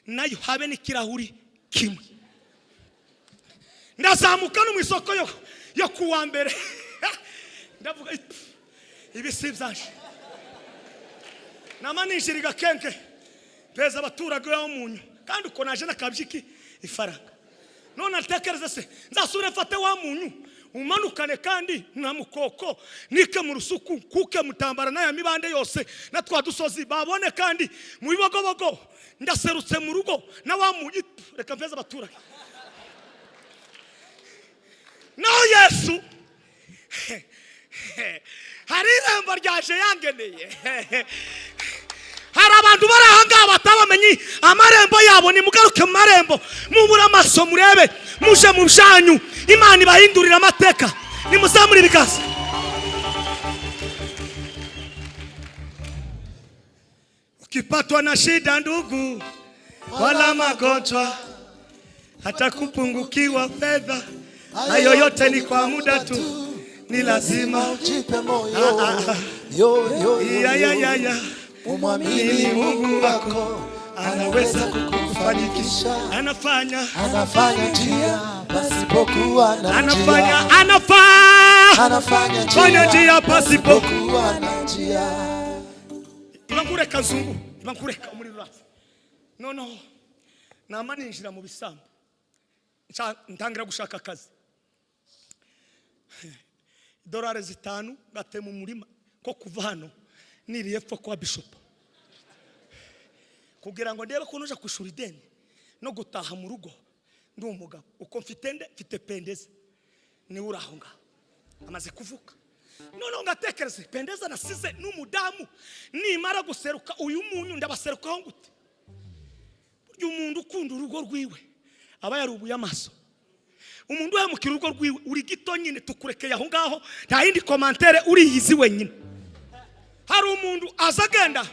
nayo habe n'ikirahuri kimwe. Ndazamuka no mu isoko yo kuwa mbere ndavuga ibi si byanje. Namanishiriga kenke peza abaturage yo munyu kandi uko naje nakabyiki ifaranga. None atekereza se nzasubire mfate wa munyu umanukane kandi na mukoko nike mu rusuku kuke mutambara naya mibande yose na twa dusozi babone kandi mu bibogobogo ndaserutse mu rugo na wa munyu reka mpeza abaturage. Naho Yesu hari irembo ryaje yangeneye. Hari abantu bari aha ngaha batabamenye amarembo yabo. Nimugaruke mu marembo mubure amaso murebe muje mu byanyu Imana ibahindurira amateka. Nimuzamure ibiganza. Ukipatwa na shida ndugu, wala magonjwa, hata kupungukiwa fedha, hayo yote ni kwa muda tu, ni lazima ujipe moyo. Yo yo ya ya ya ya. Umwamini Mungu wako anaweza kukufanikisha. Anafanya njia pasipokuwa na njia. Anafanya njia pasipokuwa na njia. Ibankureka nzungu, ibankureka umuriro uratse. No nama ninjira mu bisambu ntangira gushaka akazi. $5 gatema umurima ko kuva hano niriye epfo kwa bishop kugira ngo ndebe ko nuja kwishura ideni no gutaha mu rugo ndi umugabo. Uko mfite nde mfite Pendeza ni uraho ngaho amaze kuvuka. None ngatekereze Pendeza nasize n'umudamu nimara guseruka uyu munyu ndabaserukaho ngute? Burya umuntu ukunda urugo rwiwe aba yarubuye amaso. Umuntu wemukira urugo rwiwe uri gito nyine tukurekeye aho ngaho nta yindi commentaire uriyizi wenyine. Hari umuntu azagenda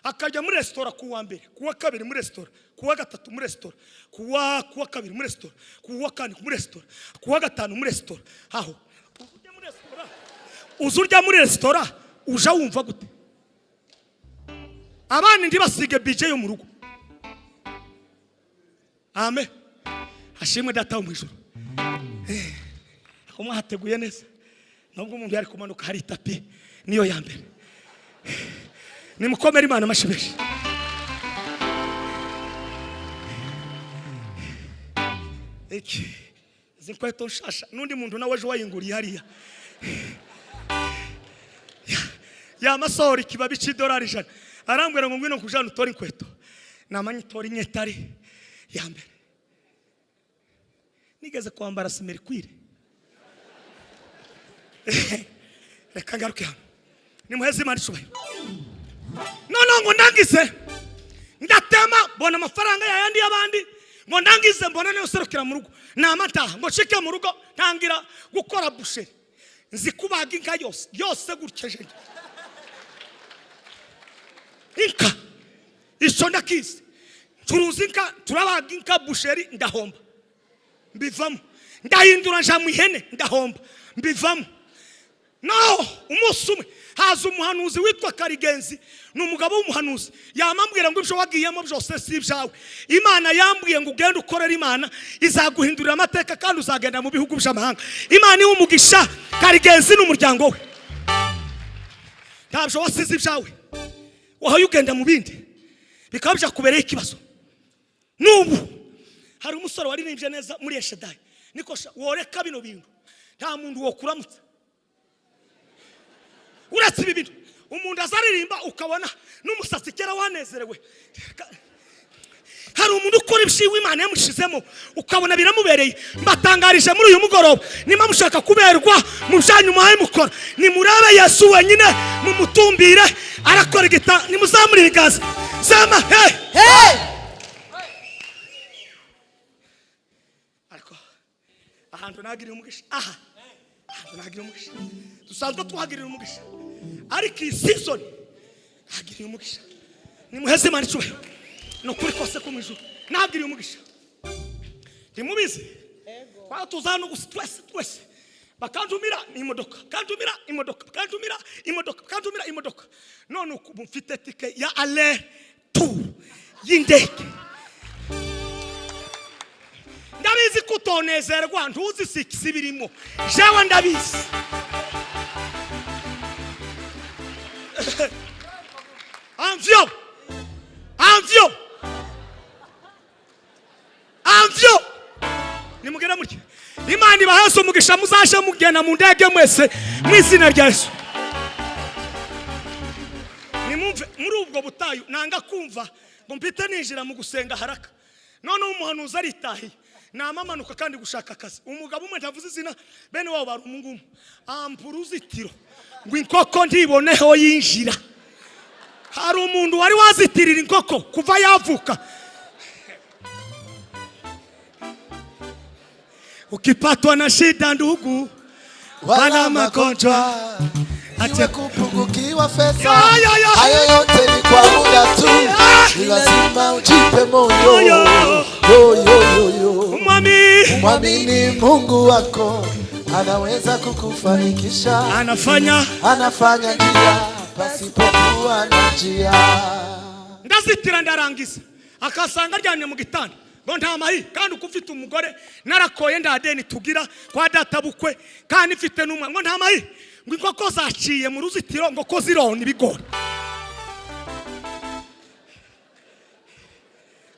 akajya muri restaurant kuwa mbere, kuwa kabiri muri restaurant, kuwa gatatu muri restaurant, kuwa kabiri muri restaurant, kuwa kane muri restaurant, kuwa gatanu muri restaurant. Aho uzurya muri restaurant uja wumva gute? Abandi ndibasige budget yo mu rugo. Amen. Hashimwe data wo mu ijuru. Aho mwahateguye neza. Nubwo umuntu yari kumanuka hari tapi niyo ya mbere. Nimukomere Imana amashibeshi. Iki zinkweto nshasha nundi muntu nawe ejo wayinguriye hariya. Ya masohora ikibabi $100 arambwira ngo ngwino kujana utore inkweto. Namanye itora inyetari ya mbere. Nigeze kwambara simerikwire. Reka ngaruke hano. Nimuheze Imana icubahiro. None ngo ndangize ndatema mbona amafaranga yayandi y'abandi ngo ndangize mbona niyo serukira mu rugo. Namataha ngo nshike mu rugo ntangira gukora busheri. Nzi kubaga inka yose yose gutyeje. Inka ico ndakizi. Turuzi inka turabaga inka busheri ndahomba. Mbivamo. Ndahindura nja mu ihene ndahomba. Mbivamo. No umunsi umwe haza umuhanuzi witwa Karigenzi, ni umugabo w'umuhanuzi. Yamambwira ngo ibyo wagiyemo byose si ibyawe. Imana yambwiye ngo ugende ukorere Imana izaguhindurira amateka kandi uzagenda mu bihugu by'amahanga. Imana iwe umugisha Karigenzi n'umuryango we. Ntabyo wasize ibyawe wahaye ugenda mu bindi bikaba byakubereye ikibazo. N'ubu hari umusore waririmbye neza muri Eshedai. Niko woreka bino bintu nta muntu wokuramutsa uretse ibi bintu. Umuntu azaririmba ukabona n'umusatsi kera wanezerewe. Hari umuntu ukora ibishiwe Imana yamushizemo ukabona biramubereye. Mbatangarije muri uyu mugoroba, nimba mushaka kuberwa mu byanyu muhaye mukora, nimurebe Yesu wenyine mumutumbire, arakora igita. Nimuzamure ibiganza zama hey Hey! Ariko ahantu nagiriye umugisha, aha ahantu nagiriye umugisha, dusanzwe tuhagirira umugisha, ariko iyi season hagiriye umugisha. Nimuheze Imana icyubahiro. Ni ukuri kose ko mu ijuru nagiriye umugisha. Ntimubizi kwa tuza hano gusa twese twese bakanjumira imodoka, bakanjumira imodoka, bakanjumira imodoka, bakanjumira imodoka. None ubu mfite tike ya aller tour y'indege. Ndabizi ko utonezerwa, ntuzi sikisi birimo, jewe ndabizi. Amvyo amvyo amvyo, nimugera mutya. Imana ibaheze umugisha, muzaje mugenda mu ndege mwese mu izina rya Yesu. Nimumve muri ubwo butayu nanga kumva ngo mpite ninjira mu gusenga haraka. None umuhanuzi aritahiye, namamanuka kandi gushaka akazi. Umugabo umwe ntavuze izina, bene wabo bari umungumu, ampa uruzitiro ngo inkoko ntiboneho yinjira. Hari umuntu wari wazitirira inkoko kuva yavuka. Ukipatwa na shida ndugu, wala magonjwa, iwe kupungukiwa fedha, Ya, ya, ya. hayo yote ni kwa muda tu, ni lazima ujipe moyo. Yo. Yo, yo, yo, yo. Umwami Mwamini Mungu wako anaweza kukufanikisha, anafanya anafanya njia pasipokuwa na njia. Ndazitira ndarangiza, akasanga aryamye mu gitanda ngo nta mahi. Kandi uko ufite umugore narakoye nda deni tugira kwa data bukwe, kandi mfite n'umwana, ngo nta mahi, ngo inkoko zaciye mu ruzitiro ngo ko zirona ibigori.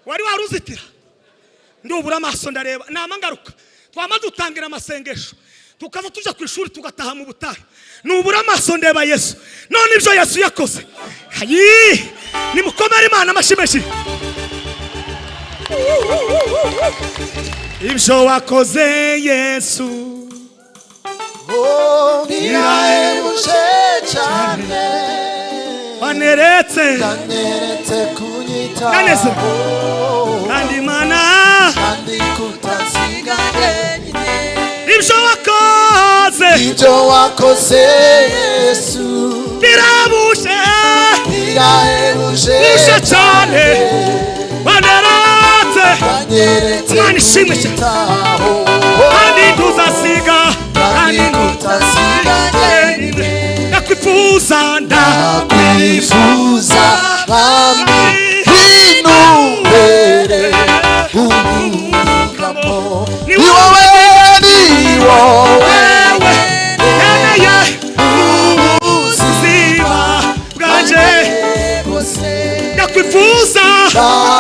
Wari waruzitira? Ndubura amaso ndareba, nama ngaruka. Twama dutangira amasengesho tukaza tuja ku ishuri tugataha mu butayu. Nubura amaso ndeba Yesu. None ibyo Yesu yakoze, hayi, nimukomere Imana amashyi menshi. Ibyo wakoze Yesu Oh, birahebuje cyane, waneretse Ndaneretse kunyitaho, Ndanezerwa. Kandi Imana kandi kutansiga jyenyine. Ibyo wakoze, ibyo wakoze Yesu birabuje birahebuje buje cyane, waneretse Wanyeretse Imana ishimwe cyane. kunyitaho, kandi ntuzasiga, kandi kandi kutansiga jyenyine. ndakwifuza, Ndakwifuza mwami, winumbere ubwugamo. Ni wowe, ni wowe nkeneye ubuzima ubuzima bwanjye. bwose. Ndakwifuza,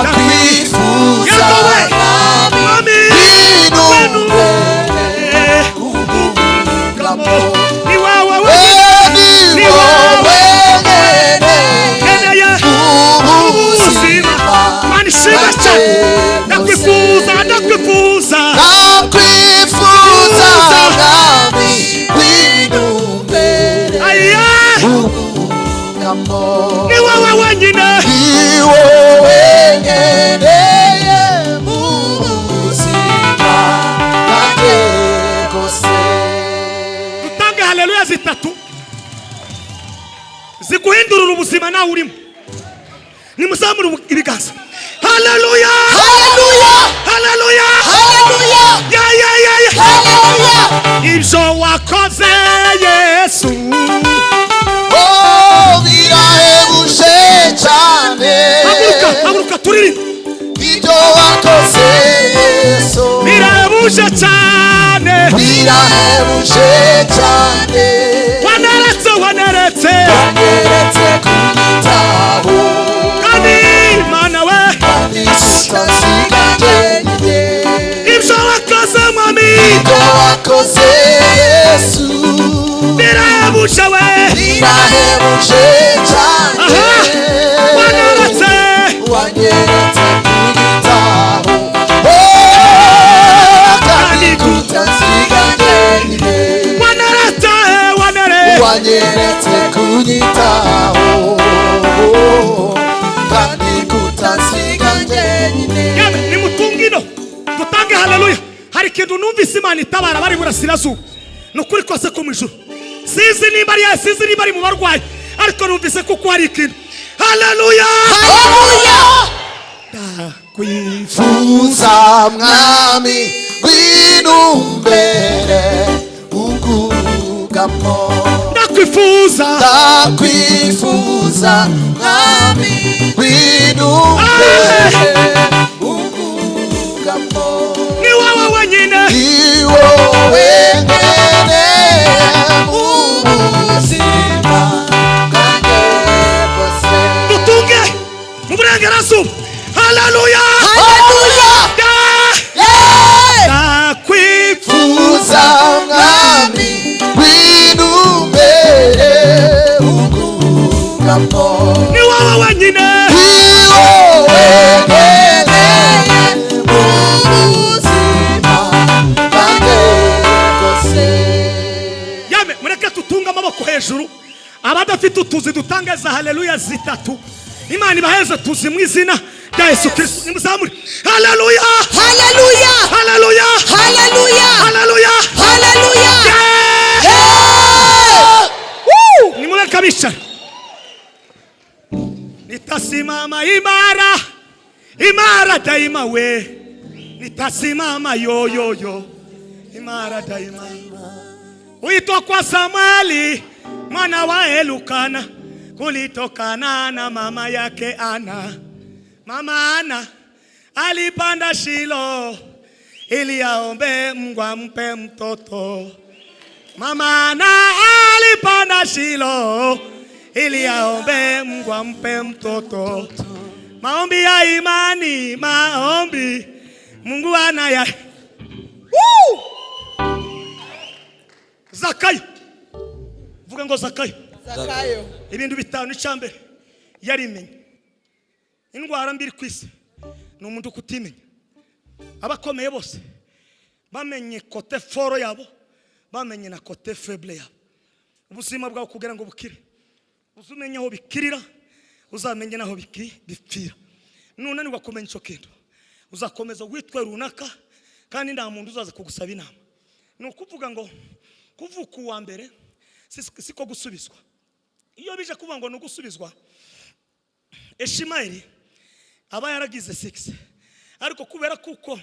Ndakwifuza Yewe, mwami, mwami, winumbere ubwugamo. ni wowe We ni wowe nkeneye ubuzima Imana ishimwe cyane. Ndakwifuza, ndakwifuza, Ndakwifuza mwami, winumbere aye, ubwugamo. ni wowe wenyine. Ni wowe nkeneye mu buzima bwanjye bwose. Dutange haleluya zitatu ziguhindurira ubuzima nawe urimo. Nimuzamure ibiganza. Haleluya, Haleluya, haleluya, haleluya, ya ya ya ya. haleluya. Ibyo wakoze Yesu Oh, birahebuje cyane, Haguruka, haguruka turirimbe. ibyo wakoze Yesu Birahebuje cyane, birahebuje cyane, waneretse, waneretse, wanyeretse kunyitaho, kandi Imana we, kandi kutansiga jyenyine. Ibyo wakoze mwami Ibyo wakoze Yesu birahebuje we, birahebuje. ikintu numvise Imana itabara bari burasirazuba. Ni ukuri kose ko mu ijuru. Sinzi nimba ari sinzi nimba ari mu barwayi, ariko numvise kuko hari ikintu. Haleluya! Haleluya. Ndakwifuza Mwami ngwino umbere ubwugamo. Ndakwifuza. Ndakwifuza Mwami ngwino umbere ubwugamo. Ni wowe wenyine. Ni wowe nkeneye mu buzima bwanjye bwose. Dutunge mu burengerazuba. Haleluya! Haleluya. Yeah. Ndakwifuza. Fuza Mwami ngwino umbere ubwugamo. Ni wowe wenyine. Ni wowe nkeneye mu buzima bwanjye bwose. Yame mureke tutunge amaboko hejuru. Abadafite utuzi dutange za haleluya zitatu. Imana ibaheze tuzi mu izina rya Yesu Kristo. Nimuzamure. Haleluya! Haleluya. Haleluya! Haleluya. Haleluya! Haleluya. Yeah! Hey! Woo! Nimureke abicara. Nitasimama imara, imara daima we. Nitasimama yo yo yo, imara daima. Uitwa kwa Samueli mwana wa Elukana, kulitokana na mama yake Ana. Mama Ana alipanda Shilo ili aombe Mungu ampe mtoto. Mama Ana alipanda Shilo ili aombe Mungu ampe mtoto. Maombi ya imani, maombi Mungu anaya. Woo! Zakayo, vuga ngo Zakayo. Zakayo. Ibintu bitanu. Icyambere, yarimenye. Indwara mbi iri ku isi ni umuntu kutimenya. Abakomeye bose bamenye côté fort yabo, bamenye na côté faible yabo. Ubuzima bwawe kugira ngo bukire, uzumenye aho bikirira, uzamenye n'aho bipfira. Nunanirwa kumenya icyo kintu, uzakomeza witwe runaka, kandi nta muntu uzaza kugusaba inama. Ni ukuvuga ngo kuvuka uwa mbere siko gusubizwa. Iyo bije kuvuga ngo ni ugusubizwa, Eshimayeli aba yaragize succès, ariko kubera kuko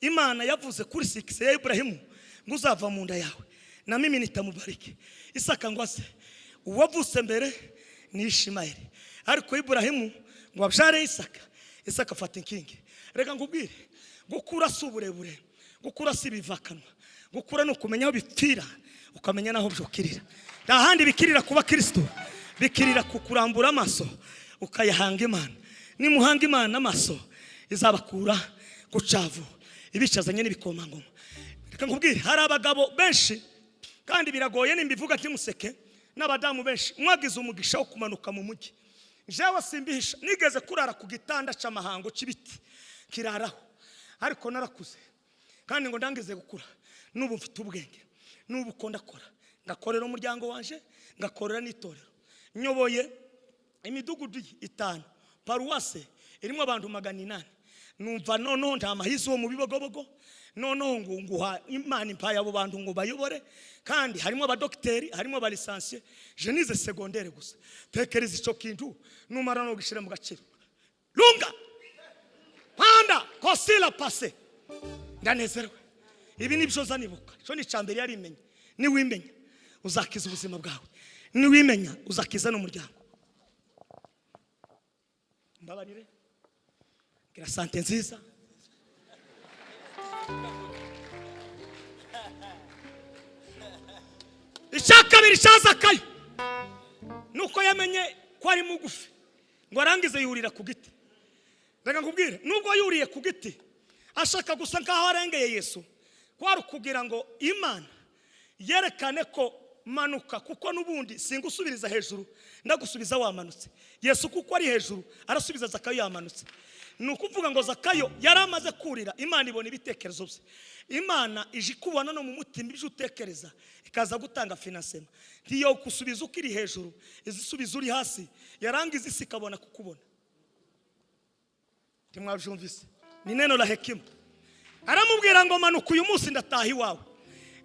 Imana yavuze kuri succès ya Iburahimu ngo uzava mu nda yawe na mimi nitamubariki Isaka, ngo aze uwavutse mbere ni Ishimayeli, ariko Iburahimu ngo abyare Isaka, Isaka afata inkingi. Reka nkubwire, gukura si uburebure, gukura si ibivakanwa, gukura ni ukumenya aho bipfira, ukamenya n'aho byukirira. Nta handi bikirira kuba Kirisito, bikirira ku kurambura amaso ukayahanga Imana. Nimuhanga Imana amaso, izabakura ku cyavu ibicazanye n'ibikomangoma. Reka nkubwire, hari abagabo benshi, kandi biragoye nimbivuga ntimuseke, n'abadamu benshi mwagize umugisha wo kumanuka mu mujyi. Jewe simbihisha, nigeze kurara ku gitanda cy'amahango cy'ibiti kiraraho, ariko narakuze, kandi ngo ndangize gukura n'ubu mfite ubwenge, n'ubu uko ndakora, ngakorera umuryango wanje, ngakorera n'itorero. Nyoboye imidugudu itanu, paruwase irimo abantu 800. Numva noneho nta mahizi wo mu Bibogobogo, noneho ngo nguha Imana impaye abo bantu ngo bayobore, kandi harimo abadogiteri, harimo aba licenciés. Je nize secondaire gusa. Tekereza icyo kintu, numara no gushyira mu gaciro. Lunga panda kosila pase, ndanezerewe. Ibi nibyo zanibuka. Icyo ni icya mbere, yarimenya. Niwimenya uzakiza ubuzima bwawe, niwimenya uzakiza n'umuryango. Mbabarire, gira santé nziza. Icya kabiri cya Zakayo nuko yamenye ko ari mugufi, ngo arangize yurira ku giti. Reka nkubwire, nubwo yuriye ku giti ashaka gusa nkaho arengeye Yesu, kwari ukugira ngo Imana yerekane ko manuka, kuko n'ubundi singusubiriza hejuru, ndagusubiza wamanutse. Yesu kuko ari hejuru arasubiza Zakayo yamanutse. Ni ukuvuga ngo Zakayo yari amaze kurira, Imana ibona ibitekerezo bye. Imana ije ikubona no mu mutima ibyo utekereza, ikaza gutanga financement. Ntiyo gusubiza ukiri hejuru, izisubiza uri hasi, yarangiza isi ikabona kukubona. Ntimwabyumvise? Ni neno la hekima. Aramubwira ngo manuka uyu munsi ndataha iwawe.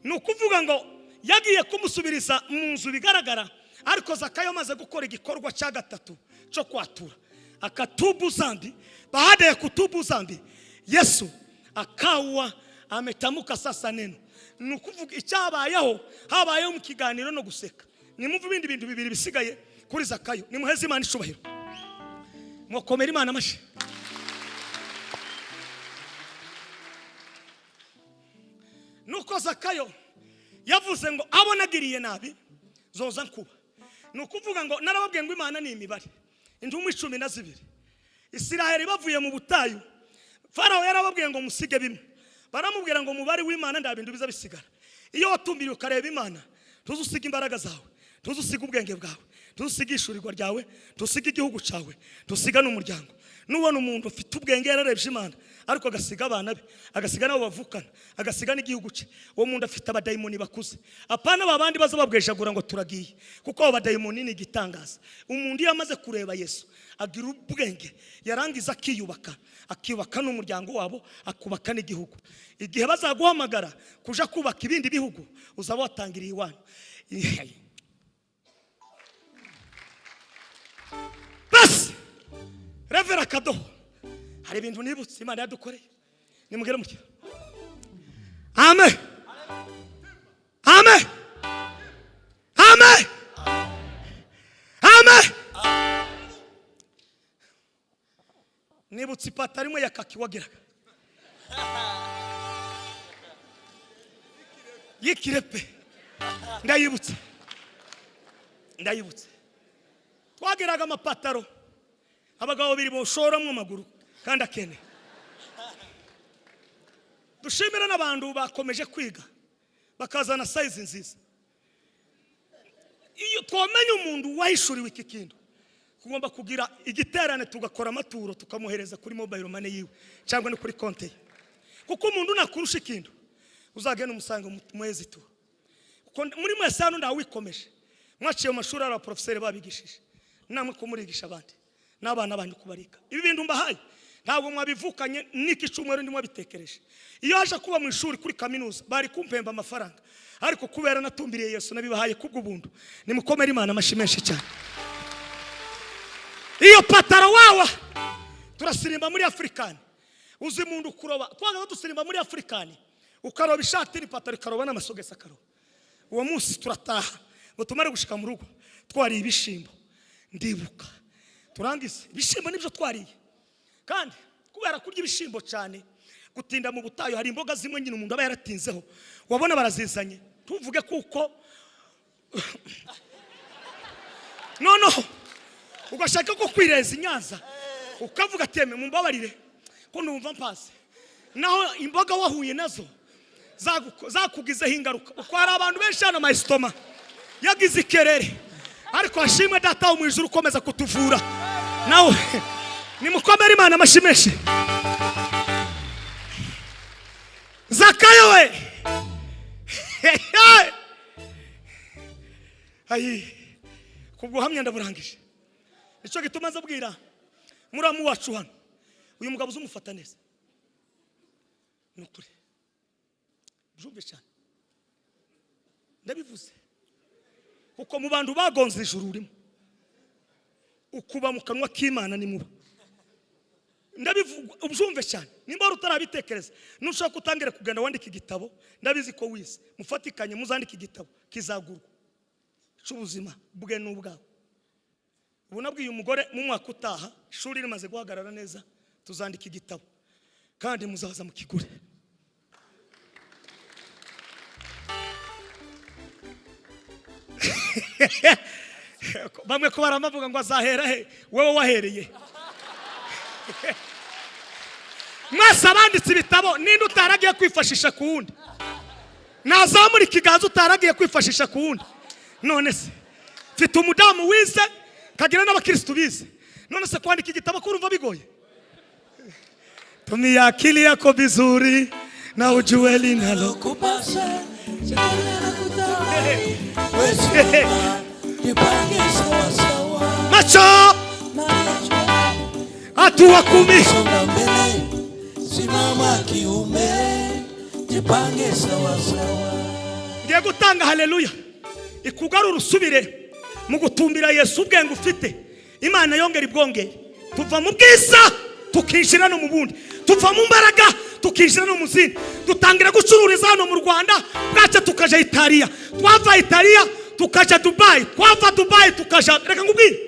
Ni ukuvuga ngo yagiye kumusubiriza mu nzu bigaragara, ariko Zakayo amaze gukora igikorwa cya gatatu cyo kwatura, akatubu zambi. Baada ya kutubu zambi, Yesu akawa ametamuka sasa neno. Ni ukuvuga icyabayeho, habayeho mu kiganiro no guseka. Nimuve ibindi bintu bibiri bisigaye kuri Zakayo. Nimuheze Imana icubahiro, mwakomera Imana amashyi. Nuko Zakayo yavuze ngo abo nagiriye nabi zoza nkuba. Ni ukuvuga ngo narababwiye ngo Imana ni imibare, intumwa 12 Isiraheli bavuye mu butayu, Farawo yarababwiye ngo musige bimwe, baramubwira ngo mubare w'Imana nda bintu biza bisigara. Iyo watumbiriye ukareba Imana, tuzusiga imbaraga zawe, tuzusiga ubwenge bwawe, tuzusiga ishurirwa ryawe, tusiga igihugu cyawe, tusiga n'umuryango. Nubona umuntu ufite ubwenge yararebye Imana, ariko agasiga abana be, agasiga nabo bavukana, agasiga n'igihugu cye, uwo muntu afite abadayimoni bakuze. Apana babandi baza babwejagura ngo turagiye, kuko abo badayimoni ni igitangaza. Umuntu iyo amaze kureba Yesu agira ubwenge, yarangiza akiyubaka, akiyubaka n'umuryango wabo, akubaka n'igihugu. Igihe bazaguhamagara kuja kubaka ibindi bihugu, uzaba watangiriye iwanyu. Basi Revera Kadoho, hari ibintu nibutse Imana yadukoreye. Nimugere mutya. Amen. Amen. Amen. Amen. Nibutse ipataro imwe ya kaki wagiraga y'ikirepe, ndayibutse, ndayibutse. Twagiraga amapataro abagabo babiri boshoramo amaguru kandi akene. Dushimira n'abantu bakomeje kwiga bakazana size nziza. Iyo twamenye umuntu wahishuriwe iki kintu, tugomba kugira igiterane tugakora amaturo tukamuhereza kuri mobile money yiwe cyangwa no kuri konte ye. Kuko umuntu nakurusha ikintu uzagenda umusanga muheze ituro. Kuko muri mwese hano ndawikomeje, mwaciye mu mashuri ari abaprofeseri babigishije, namwe kumurigisha abandi n'abana banyu kubarika. Ibi bintu mbahaye ntabwo mwabivukanye n'iki cyumweru ndimo bitekereje. Iyo haje kuba mu ishuri kuri kaminuza bari kumpemba amafaranga, ariko kubera natumbiriye Yesu nabibahaye kubw'ubuntu. Nimukomere Imana amashyi menshi cyane. Iyo pataro wawa turasirimba muri Afrikani, uzi muntu kuroba twaga dusirimba muri Afrikani, ukaroba ishati n'ipataro ikaroba n'amasogesi akaroba. Uwo munsi turataha ngo tumare gushika mu rugo twariye ibishimbo, ndibuka turangize ibishimbo nibyo twariye. Kandi kubera kurya ibishimbo cyane, gutinda mu butayu, hari imboga zimwe nyine umuntu aba yaratinzeho, wabona barazizanye tuvuge kuko noneho ugashaka ko kwireza inyanza ukavuga teme mumbabarire ko ndumva mpase, naho imboga wahuye nazo zakugizeho ingaruka. Uko hari abantu benshi hano mayisitoma yagize ikerere, ariko hashimwe Data wo mu ijuru ukomeza kutuvura. Nawe nimukomere Imana amashyi menshi. Zakayo we ayi kubwo hamya ndaburangije. Icyo gituma nzabwira muramu wacu hano, uyu mugabo uzumufata neza nukuri, byumve cyane ndabivuze, kuko mu bantu bagonze ijuru urimo ukuba mu kanwa k'Imana ni muba. Ndabivuga ubyumve cyane, nimba utarabitekereza nushaka utangira kugenda wandika igitabo, ndabizi ko wize, mufatikanye muzandika igitabo kizagurwa cy'ubuzima bwe n'ubwawe. Ubu nabwiye umugore mu mwaka utaha ishuri rimaze guhagarara neza tuzandika igitabo kandi muzaza mukigure. Bamwe ko baramavuga ngo azahera he, wewe wahereye. Mwese abanditse ibitabo ninde utaragiye kwifashisha ku wundi? Nazamura ikiganza utaragiye kwifashisha ku wundi. None se mfite umudamu wize kagira n'abakristo bize, none se kwandika igitabo kurumva bigoye? Tumia akili yako vizuri na ujue linalokupasa. Macho hatua 10, simama kiume. Jipange sawa sawa. Ngiye gutanga haleluya ikugarura usubire mu gutumbira Yesu. Ubwenge ufite, Imana yongera ibwongere. Tuva mu bwiza tukinjira no mu bundi, tuva mu mbaraga tukinjira no mu zindi. Dutangira gucururiza hano mu Rwanda, bwacya tukaja Italiya, twava Italiya tukaja Dubayi, twava Dubayi tukaja. Reka nkubwire,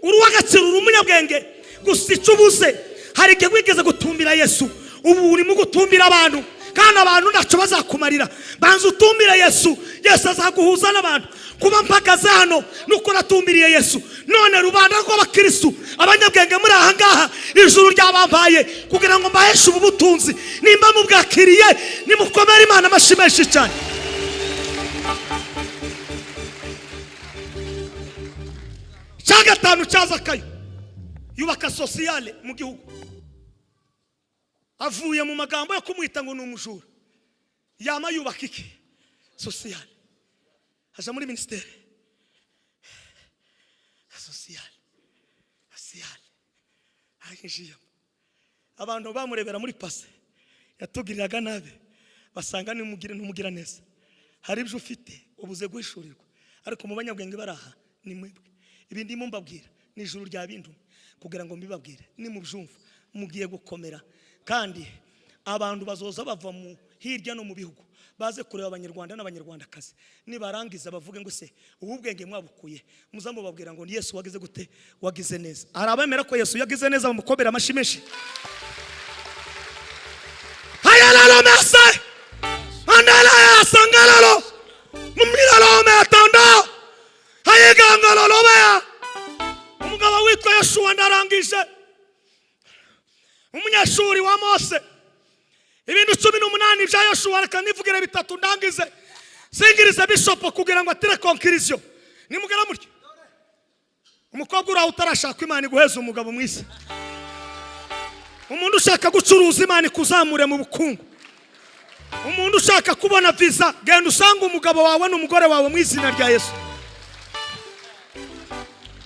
uri uw'agaciro, uri umunyabwenge. Gusa icyo ubuze, hari igihe wigeze gutumbira Yesu, ubu urimo gutumbira abantu, kandi abantu ntacyo bazakumarira. Banza utumbire Yesu, Yesu azaguhuza n'abantu. Kuba mpagaze hano nuko natumbiriye Yesu. None rubanda rw'abakirisitu, abanyabwenge muri aha ngaha, ijuru ryabampaye kugira ngo mbaheshe ubu butunzi. Nimba mubwakiriye, nimukomere Imana amashyi menshi cyane. Cya gatanu cya Zakayo, yubaka sociale mu gihugu. Avuye mu magambo yo kumwita ngo ni umujura, yama yubaka iki? Sociale. Aja muri ministere sociale, sociale ayinjiyemo. Abantu bamurebera muri passé, yatugiriraga nabi, basanga nimugire ntumugira neza. Hari ibyo ufite ubuze guhishurirwa, ariko mu banyabwenge baraha ni mwebwe. Ibi ndimo mbabwira ni ijuru rya bintu kugira ngo mbibabwire. Nimubyumva mugiye gukomera, kandi abantu bazoza bava mu hirya no mu bihugu baze kureba Abanyarwanda n'Abanyarwandakazi. Nibarangiza bavuge ngo: "Se ubu bwenge mwabukuye?" Muzamubabwira ngo ni Yesu wagize gute? Wagize neza. Hari abemera ko Yesu yagize neza, bamukomera amashyi menshi. Hayalalo mese andala yasangalalo mumilalo metanda hayigangalalo beya. Umugabo witwa Yoshuwa, ndarangije, umunyeshuri wa Mose. Ibintu 18 bya Yoshuwa, reka nivugire bitatu ndangize, singirize bishopo kugira ngo atire conclusion. Nimugera mutyo, umukobwa uraho utarashaka, Imana iguheza umugabo mwiza. Umuntu ushaka gucuruza, Imana ikuzamure mu bukungu. Umuntu ushaka kubona visa, genda usanga umugabo wawe n'umugore wawe mu izina rya Yesu.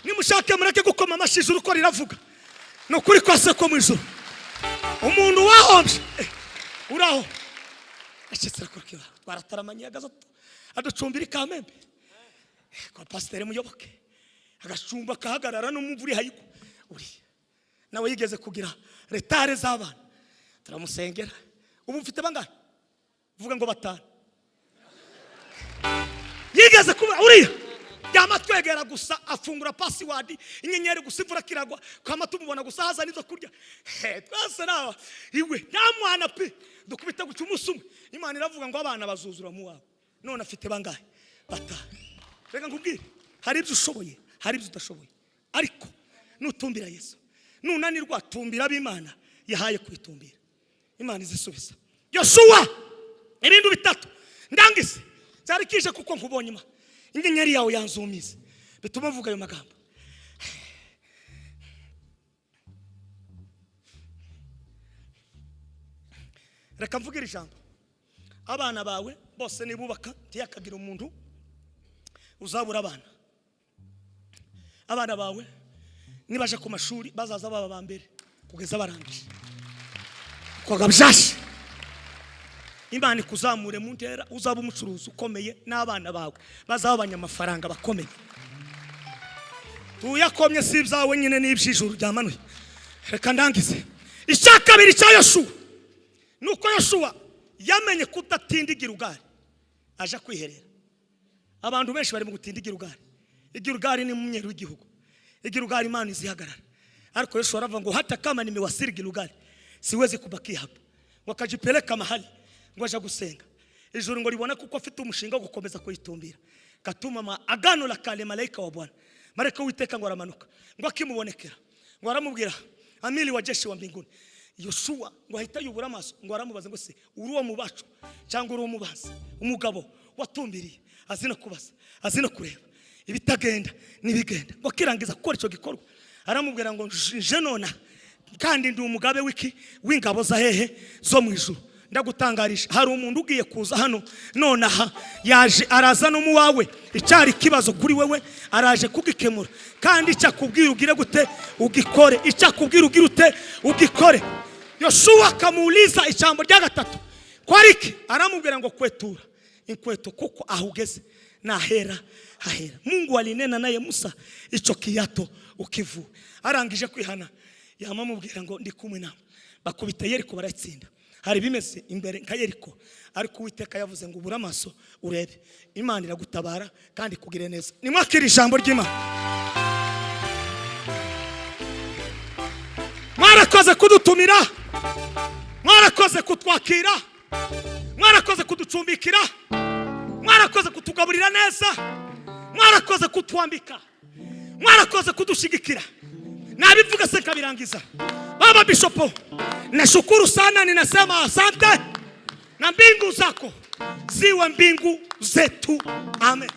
Nimushake mureke gukoma amashyi, ijuru uko riravuga. Ni ukuri kwase ko mu ijuru. Umuntu wahombye, uraho ashyitse arakora, twarataramanye, agaza aducumbira i Kamembe kwa Pasiteri Muyoboke, agacumba akahagarara n'umva uri hayigwa. Uriya nawe yigeze kugira retard z'abana, turamusengera. Ubu mfite bangahe? Vuga ngo batanu. Yigeze kuba uriya yama twegera gusa, afungura password, inyenyeri gusa, imvura kiragwa kwama tumubona gusa, haza n'izo kurya. He, twese nawa iwe nta mwana pe dukubita guca. Umunsi umwe Imana iravuga ngo abana bazuzura mu wawe. None afite bangahe? Batanu. Reka nkubwire, hari ibyo ushoboye, hari ibyo udashoboye, ariko nutumbira Yesu, nunanirwa tumbira ab'Imana yahaye kwitumbira, Imana izisubiza. Yoshuwa, ibintu bitatu ndangize. Cyari kije kuko nkubonye ma inyenyeri yawe yanzumize, bituma mvuga ayo magambo. Reka mvuge ijambo: abana bawe bose nibubaka, ntiyakagira umuntu uzabura abana. Abana bawe nibaje ku mashuri, bazaza baba ba mbere kugeza barangije koga byashe. Imana ikuzamure mu ntera, uzaba umucuruzi ukomeye, n'abana bawe bazaba abanyamafaranga bakomeye. Tuyakomye si ibyawe nyine, n'iby'ijuru ryamanuye. Reka ndangize. Icya kabiri cya Yoshuwa nuko Yoshuwa yamenye kudatinda igirugari aja kwiherera. Abantu benshi bari mu gutinda igirugari. Igirugari ni mu myeru w'igihugu, igirugari Imana izihagarara. Ariko Yoshuwa aravuga ngo: "Hata kama nimewasili Gilugari, siwezi kubakia hapa." Ngo akajipeleka mahali, ngo aja gusenga. Ijuru ngo ribona kuko afite umushinga wo gukomeza kuyitumbira, katuma ma agano la kale, malaika wa Bwana, malaika w'Uwiteka, ngo aramanuka. Ngo akimubonekera, ngo aramubwira: "Amiri wa jeshi wa mbinguni." Yoshuwa ngo ahita yubura amaso, ngo aramubaza ngo: "Se uri uwo mu bacu cyangwa uri uwo mu bazi?" Umugabo watumbiriye azi no kubaza, azi no kureba ibitagenda n'ibigenda. Ngo akirangiza gukora icyo gikorwa, aramubwira ngo: "Nje nona kandi ndi umugabe w'iki? W'ingabo za hehe? Zo mu ijuru. Ndagutangarisha, hari umuntu ugiye kuza hano nonaha, yaje araza no mu wawe. Icyari ikibazo kuri wewe araje kugikemura, kandi icyo akubwira ugire gute? Ugikore. Icyo akubwira ugire ute? Ugikore." Yoshuwa akamuuliza. Ijambo rya gatatu Kwariki aramubwira ngo kwetura inkweto kuko aho ugeze nahera hahera. Mungu alinena naye Musa ico kiyato ukivu. Arangije kwihana yamamubwira ngo ndi kumwe nawe. Bakubita Yeriko baratsinda. Hari bimeze imbere nka Yeriko, ariko Uwiteka yavuze ngo ubura amaso urebe. Imana iragutabara kandi kugire neza. Nimwakira ijambo ry'Imana. Mwarakoze kudutumira, mwarakoze kutwakira, mwarakoze kuducumbikira, mwarakoze kutugaburira neza, mwarakoze kutwambika, mwarakoze kudushigikira. Nabivuga se kabirangiza. Baba Bishopo, nashukuru sana, ninasema asante, na mbingu zako ziwe mbingu zetu. Amen.